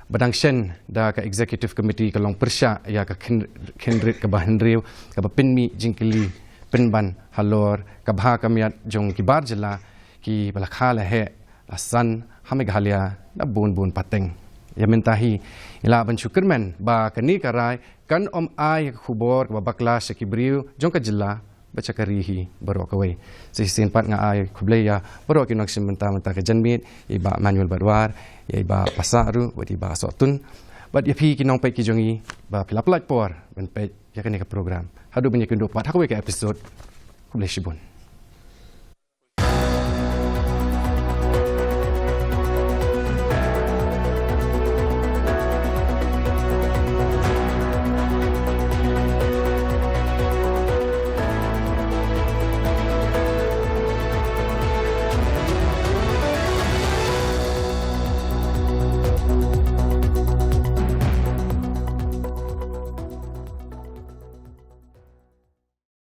ba dang shen da ka Executive Committee ka long pyrshah ïa ka khyn-, khyrnit kaba hynriew, kaba pynmih jingkylli pynban halor ka bha ka miat jong ki bar jylla kiba la kha la heh la san ha Meghalaya na bun bun pateng. Ïa mynta hi ngi lah ban shu kyrmen ba kane ka rai kan ym ai ka khubor kaba bakla sha ki briew jong ka jylla bad sha ka ri hi baroh kawei. Shisien pat nga ai khublei ïa baroh ki nongshim bynta mynta ka janmiet, ïa i Bah Manuel Badwar, ïa i Bah Passah ruh, bad i Bah Sohtun, bad ïa phi ki nongpeit ki jong ngi ba phi la pyllait por ban peit ïa kane ka program. Haduh ban ïakynduh pat ha kawei ka episode. Khublei shibun.